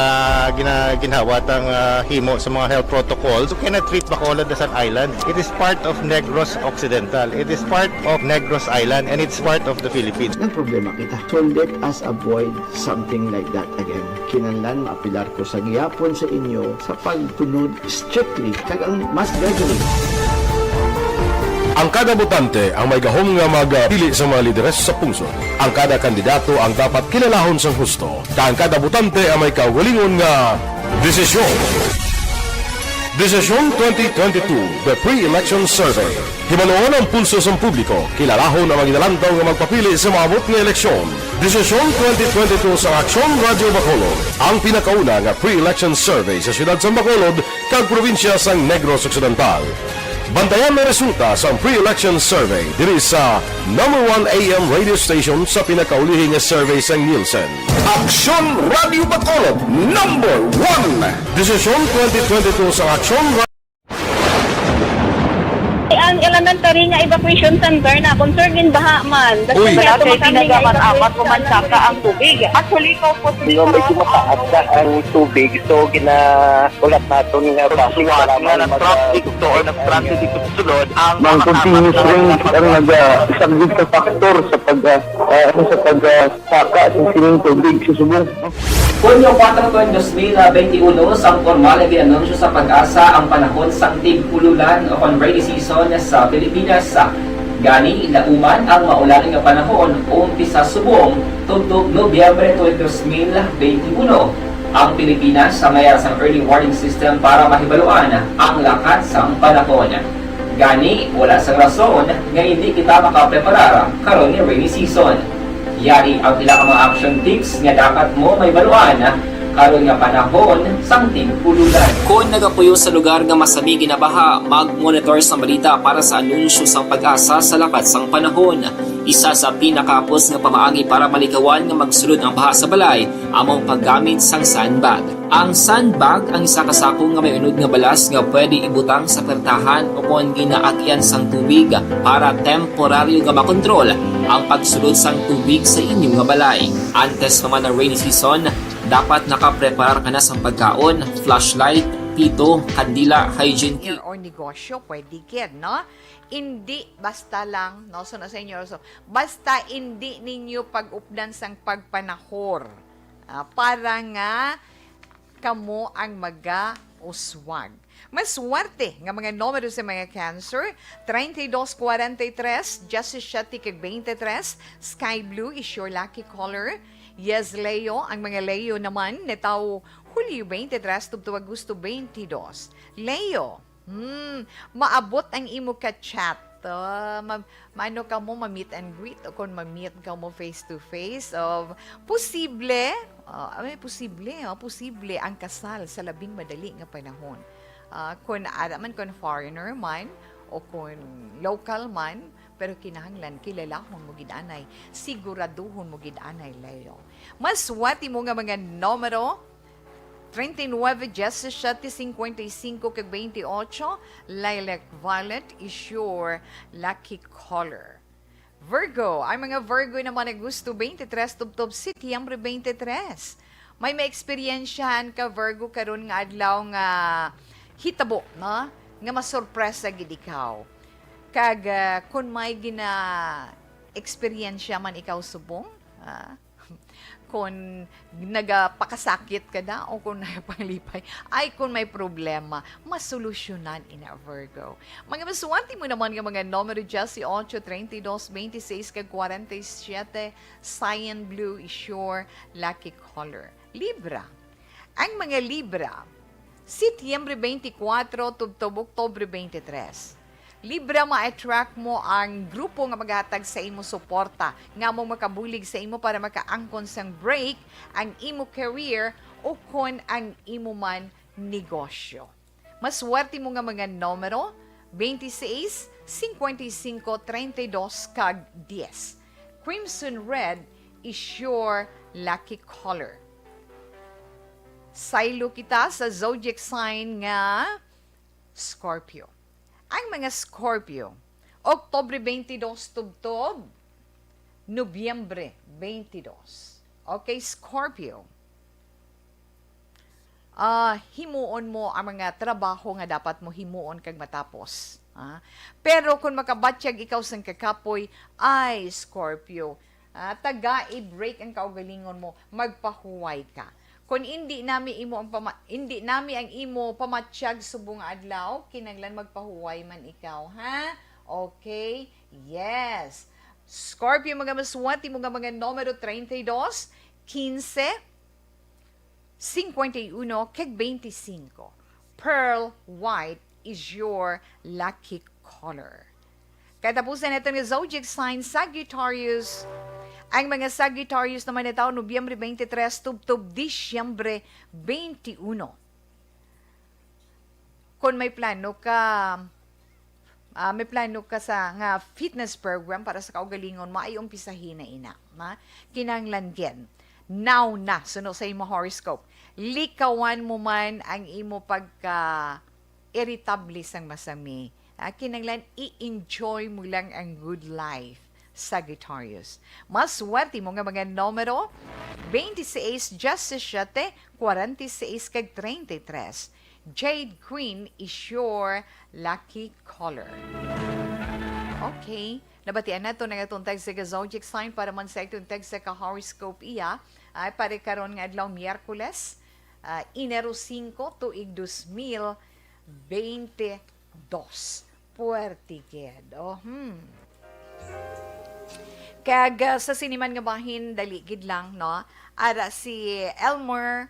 gina- ginhawa tang ah, himo sa mga health protocols. You cannot treat Bacolod as an island. It is part of Negros Occidental. It is part of Negros Island and it's part of the Philippines. Nang problema kita. So let us avoid something like that again. Kinahanglan maapilar ko sa gihapon sa inyo sa pagtunod strictly kag ang mas gradually. Ang kada botante ang may gahom nga magpili sa mga lideres sa pungsod. Ang kada kandidato ang dapat kilalahon sang husto, kag ang kada botante ang may kaugalingon nga desisyon. Desisyon twenty twenty-two, The Pre-Election Survey. Hibaluon ang pulso sang publiko, kilalahon ang mga ginalantaw nga magpapili sa maabot nga eleksyon. Desisyon twenty twenty-two sa Aksyon Radyo Bacolod, ang pinakauna nga pre-election survey sa siyudad sang Bacolod kag probinsya sang Negros Occidental. Bantayan ang resulta sang pre-election survey diri sa number one A M radio station sa pinakaulihi nga survey sang Nielsen. Aksyon Radyo Bacolod, number one. Desisyon twenty twenty-two sa Aksyon Ra- Ang elementary nga evacuation center na concern gin baha man. Uy, wala kay pinagaman-amat o mansaka ang tubig. Actually, ko po Medyo mataas na ang tubig, so ginaulat naton nga basi nga nag-traffic to or nag-transit dito sa sulod ang mga continuous rain ang nagasaglit sa factor sa pag ah, ano, sa pag ah, saka sa sining tubig sa subong. Hunyo kuwatro, dos mil benti uno, sang pormal nga gin-anunsyo sa PAGASA ang panahon sang tig-ululan o kon rainy season sa Pilipinas. Gani, dauman ang maulan nga panahon umpisa subong tubtob Nobyembre tuig dos mil benti uno. Ang Pilipinas sa mayar sang early warning system para mahibaluan ang lakat sang panahon. Gani, wala sang rason nga indi kita makapreparar karon nga rainy season. Yari ang pila ka mga action tips nga dapat mo mahibaluan karon nga panahon sang tig-ululan. Kon nagapuyo sa lugar nga masami ginabaha, mag-monitor sang balita para sa anunsyo sang PAGASA sa lakat sang panahon. Isa sa pinakahapos nga pamaagi para malikawan nga magsulod ang baha sa balay amo ang paggamit sang sandbag. Ang sandbag ang isa ka sako nga may unod nga balas nga pwede ibutang sa pertahan o kon ginaagyan sang tubig para temporaryo nga makontrol ang pagsulod sang tubig sa inyo nga balay. Antes pa man ang rainy season, dapat nakapreparar ka na sang pagkaon, flashlight, pito, kandila, hygiene kit. Or negosyo, pwede gid, no? Indi basta lang, no? So, na sa inyo, so, basta indi ninyo pag-updan sang pagpanahor, ah, para nga kamo ang magauswag. Maswerte nga mga numero sa mga Cancer, treinta y dos, cuarenta y tres, diecisiete kag veintitrés, sky blue is your lucky color. Yes, Leo, ang mga Leo naman, natawo Hulyo twenty-three tubtob Agosto twenty-two. Leo, hmm, maabot ang imo ka chat. Ah, ma- maano ka mo ma-meet and greet o kung ma-meet ka mo face to face? Of posible, ah, ay, posible, ah, posible ang kasal sa labing madali nga panahon. Ah, kung ara man, kung foreigner man o kung local man, pero kinahanglan kilalahon mo gid anay, siguraduhon mo gid anay, Leo. Maswerte mo nga mga numero, treinta y nueve, diecisiete, cincuenta y cinco, kag veintiocho, lilac violet is your lucky color. Virgo, ang mga Virgo naman, Agosto twenty-three tubtob Setyembre twenty-three. May maeksperiensyahan ka, Virgo, karon nga adlaw nga hitabo, no? Nga masorpresa gid ikaw. Kag, ah, kung may gina-eksperyensya man ikaw subong, ah, kung nagapakasakit ka na o kung nagapanglipay, ay kung may problema, masolusyonan ina, Virgo. Mga maswerte mo naman nga mga numero, diyes y ocho, treinta y dos, veintiseis, kag kwarenta y siyete, cyan blue is your lucky color. Libra. Ang mga Libra, Setyembre twenty-four tubtob Oktubre twenty-three. Libra, ma-attract mo ang grupo nga maghatag sa imo suporta, nga mo makabulig sa imo para makaangkon sang break ang imo career o kon ang imo man negosyo. Maswerte mo nga mga numero, twenty-six, cincuenta y cinco, treinta y dos, kag diyes. Crimson red is your lucky color. Saylo kita sa zodiac sign nga Scorpio. Ang mga Scorpio, Oktubre twenty-two tubtob Nobyembre twenty-two. Okay, Scorpio. Ah, himuon mo ang mga trabaho nga dapat mo himuon kag matapos. Ah, pero kung makabatyag ikaw sang kakapoy, ay, Scorpio, ah, tagai break ang kaugalingon mo, magpahuway ka. Kung indi nami imo ang pama-, indi nami ang imo pamatyag subong nga adlaw, kinahanglan magpahuway man ikaw, ha? Okay? Yes. Scorpio, mga maswerte mo nga mga numero treinta y dos, quince, cincuenta y uno, kag veinticinco. Pearl white is your lucky color. Katapusan naton nga zodiac sign, Sagittarius. Ang mga Sagittarius naman natawo Nobyembre twenty-three tubtob Disyembre twenty-one. Kung may plano ka, ah, may plano ka sa nga fitness program para sa kaugalingon mo, ay umpisahi na ina, ma? Kinahanglan gid. Now na, suno sa imo horoscope. Likawan mo man ang imo pagka irritable sang masami. Ah, kinahanglan i-enjoy mo lang ang good life, Sagittarius. Maswerte mo nga mga numero, twenty-six, diyes y siyete, kwarenta y seis, kag treinta y tres. Jade green is your lucky color. Okay. Nabatian nato na nga atong tagsa ka zodiac sign para man sa atong tagsa ka horoscope iya. Ay, para karon nga adlaw, Miyerkules, ah, Enero singko, tuig dos mil bente dos. Puwerte gid. Oh, hmm. Kag, ah, sa sini man nga bahin, dali gid lang, no? Ara si Elmer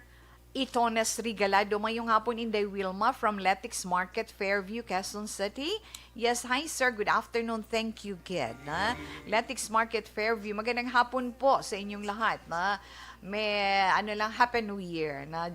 Itones Regalado, mayong hapon, Inday Wilma, from Letics Market, Fairview, Quezon City. Yes, hi, sir. Good afternoon. Thank you, gid, na Letics Market, Fairview. Magandang hapon po sa inyong lahat, na may, ano lang, Happy New Year, na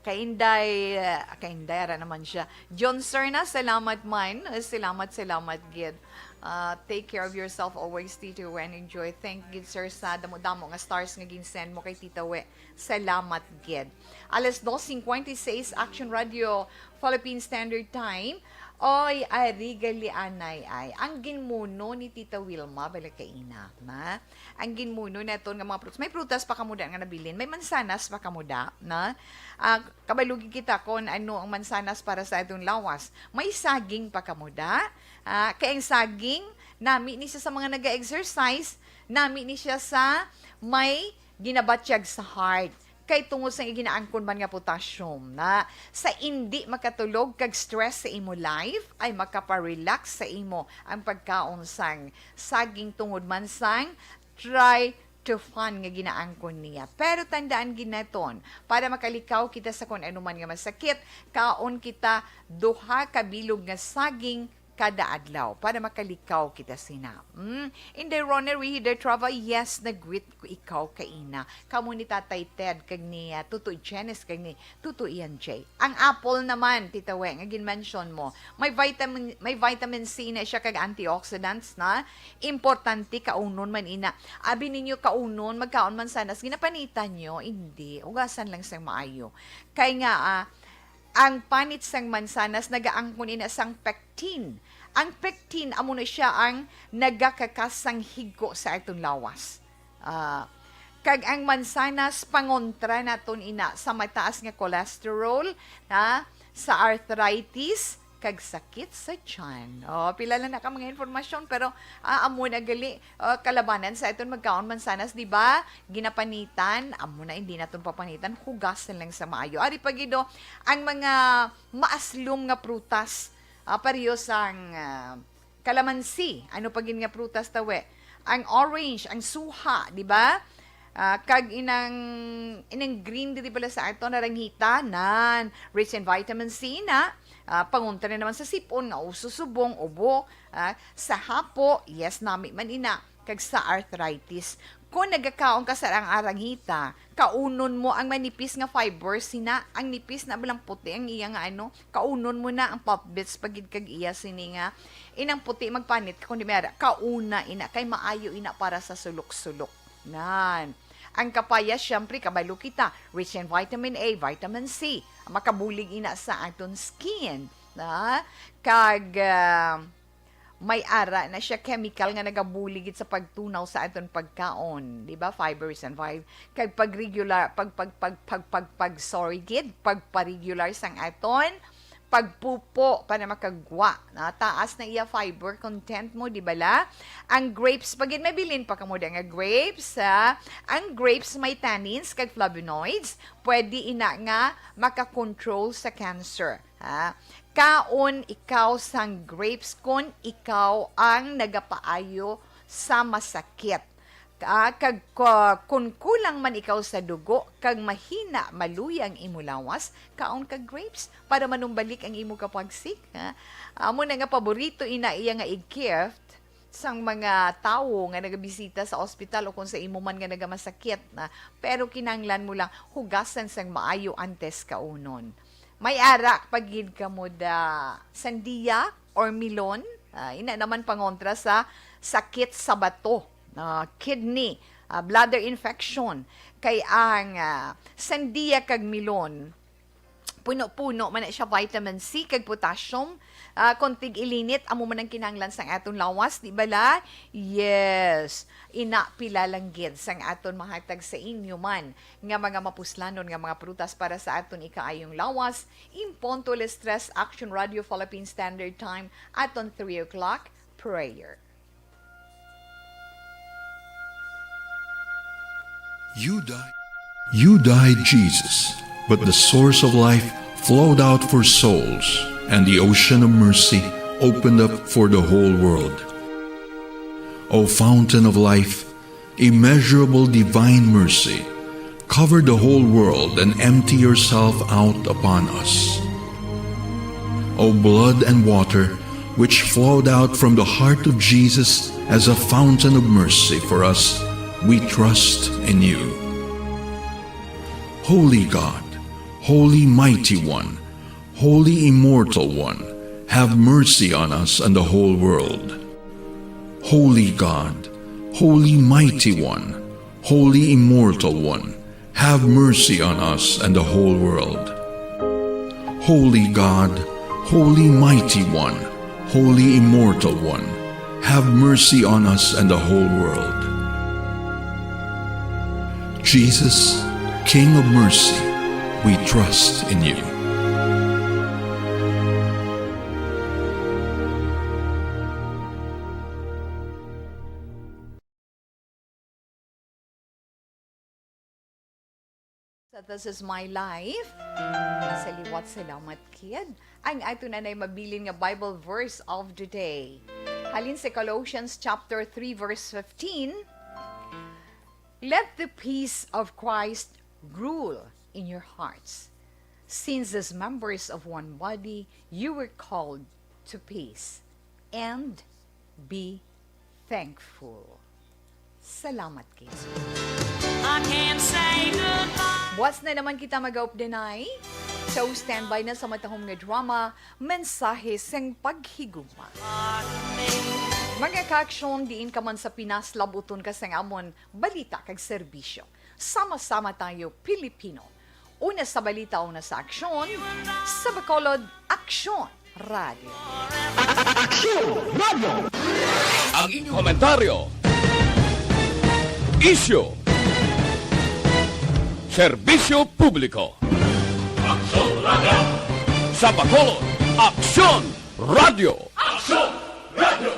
kay Inday, ah, kay Inday, ara naman siya. John Serna, salamat man. Salamat, salamat, gid. Ah, take care of yourself always, Tito, and enjoy. Thank gid, sir, sa damo-damo nga stars nga ginsend mo kay Tita We. Salamat gid. Alas dos cincuenta y seis, Action Radio, Philippine Standard Time. Oy, ari gali anay ay. Ang ginmuno ni Tita Wilma, bala kaina, na? Ang ginmuno naton nga mga prutas. May prutas pa kamo da nga nabilin. May mansanas pa kamo da, na? Ah, kabalo gid kita kon ano ang mansanas para sa atong lawas. May saging pa kamo da. Ah, kay ang saging, nami ni siya sa mga naga-exercise, nami ni siya sa may ginabatyag sa heart. Kay tungod sa ginaangkon man nga potassium na sa indi makatulog kag stress sa imo life, ay makaparelax sa imo ang pagkaon sang saging tungod man sang tryptophan nga ginaangkon niya. Pero tandaan gid naton, para makalikaw kita sa kon ano man nga masakit, kaon kita duha ka bilog nga saging kada adlaw para makalikaw kita sina. Mm. Inday Ronnie Rihider Trava, yes, nag-greet ko ikaw kaina. Kamo ni Tatay Ted, kag ni, ah, Tutoy Janice, kag ni Tutoy Ian J. Ang apple naman, Tita We, nga gin-mention mo, may vitamin, may vitamin C na siya kag antioxidants na. Importante kaunon man ina. Abi ninyo kaunon, magkaon man sana sa ginapanitan nyo. Hindi. Ugasan lang sang maayo. Kay nga, ah, ang panit sang mansanas nagaangkon ina sang pectin. Ang pectin amo na siya ang nagakakas sang higko sa aton lawas. Ah, kag ang mansanas pangontra naton ina sa mataas nga cholesterol, na sa arthritis, kag sakit sa tiyan. Oh, pila lang na ka mga informasyon, pero, ah, amo na gali, ah, kalabanan sa aton magkaon mansanas, di ba? Ginapanitan, amo na, hindi naton papanitan, hugasan lang sa maayo. Ari pa gid, oh, ang mga maaslom nga prutas, ah, pareho sang, ah, kalamansi, ano pa gid nga prutas tawi? Ang orange, ang suha, di ba? Ah, kag inang, inang green diri bala sa ato, naranghita, nan, rich in vitamin C na. Ah, pangontra naman sa sipon nga uso, subong, ubo, ah, sa hapo, yes, nami man ina, kag sa arthritis. Kung nagakaon ka sa ang aranghita, kaunon mo ang manipis nga fibers, sina, ang nipis na balang puti ang iya nga ano, kaunon mo na ang pop bits pagid kag iya sini nga inang puti magpanit ka, kundi may ara, kauna ina, kay maayo ina para sa sulok-sulok. Nan. Ang kapaya, siyempre, kabalo kita, rich in vitamin A, vitamin C, makabulig ina sa aton skin. Na? Kag, ah, may ara na siya chemical nga nagabulig gid sa pagtunaw sa aton pagkaon, di ba? Fibers and five. Kag pag regular, pag, pag, pag, pag, pag, pag, sorry gid, pagpa-regular sang aton pagpupo para makagwa. Na, taas na iya fiber content mo, di bala? Ang grapes, pagin mabilin pa kamo nga grapes, ha? Ang grapes may tannins kag flavonoids, pwede ina nga makakontrol sa cancer, ha? Kaon ikaw sang grapes kon ikaw ang nagapaayo sa masakit. Ka-, kag ka-, kun kulang man ikaw sa dugo, kag mahina maluya ang imo lawas, kaon kag grapes para manumbalik ang imo kapagsik, ha? Amo na nga paborito ina iya nga i-gift sang mga tawo nga nagabisita sa ospital o kung sa imo man nga nagamasakit na, pero kinahanglan mo lang hugasan sang maayo antes kaunon. May ara pa gid kamo da sandiya or melon, ah, ina naman pangontra sa sakit sa bato, ah, kidney, ah, bladder infection. Kay ang, ah, sandiya kag melon, puno-puno man na siya vitamin C kag potassium. Ah, kung tig-ilinit, amo man ang kinahanglan sang aton lawas, di bala? Yes. Ina, pila lang gid sang aton mahatag sa inyo man nga mga mapuslanon nga mga prutas para sa aton ikaayong lawas. Imponto les tres, Action Radio Philippine Standard Time, aton three o'clock prayer. You died. You died, Jesus, but the source of life flowed out for souls, and the ocean of mercy opened up for the whole world. O fountain of life, immeasurable divine mercy, cover the whole world and empty yourself out upon us. O blood and water, which flowed out from the heart of Jesus as a fountain of mercy for us, we trust in you. Holy God, Holy Mighty One, Holy Immortal One, have mercy on us and the whole world. Holy God, Holy Mighty One, Holy Immortal One, have mercy on us and the whole world. Holy God, Holy Mighty One, Holy Immortal One, have mercy on us and the whole world. Jesus, King of mercy, we trust in you. Sa This Is My Life, sa liwat, salamat, kid. Ang ato na nay mabilin nga Bible verse of the day. Halin sa Colossians chapter three, verse fifteen, "Let the peace of Christ rule in your hearts, since as members of one body, you were called to peace, and be thankful." Salamat, Jesus. I can't say goodbye. Buwas na naman kita mag-updenay. So, standby na sa matahom nga drama, Mensahe sang Paghigugma. Mga ka-aksyon, diin ka man sa Pinas, labuton ka sang amon balita kag serbisyo. Sama-sama tayo, Pilipino. Una sa balita, una sa aksyon, sa Bacolod, Aksyon Radio. Aksyon Radio! Ang inyong komentaryo, isyu, serbisyo publiko. Aksyon Radio! Sa Bacolod, Aksyon Radio. Aksyon Radio.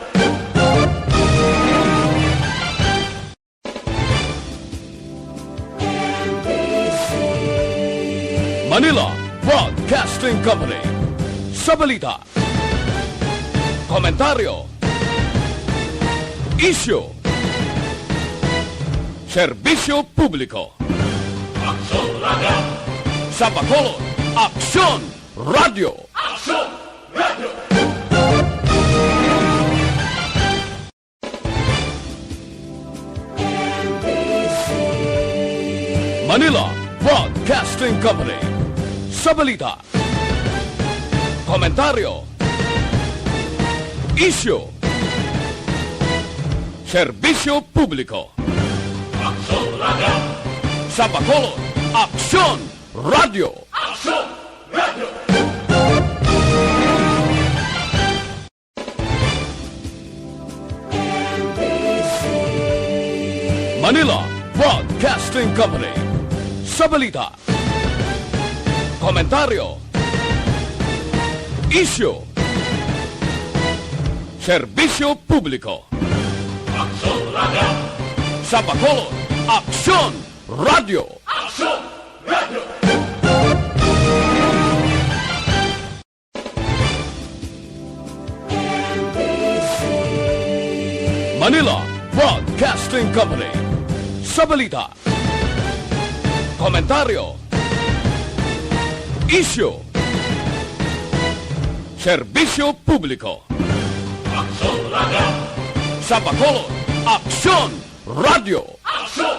Manila Broadcasting Company. Sa balita, komentaryo, isyu, serbisyo publiko. Aksyon Radio. Sa Bacolod, Aksyon Radio. Aksyon Radio. Manila Broadcasting Company. Sa balita, komentaryo, isyu, serbisyo publiko. Aksyon Radio. Sa Bacolod, Aksyon Radio. Aksyon Radio. Manila Broadcasting Company. Sa balita, komentaryo, isyu, serbisyo publiko. Aksyon Radio. Sa Bacolod, Aksyon Radio. Aksyon Radio. Manila Broadcasting Company. Sa balita, komentaryo, isyu, serbisyo publiko. Aksyon Radio. Sa Bacolod, Aksyon Radio. Aksyon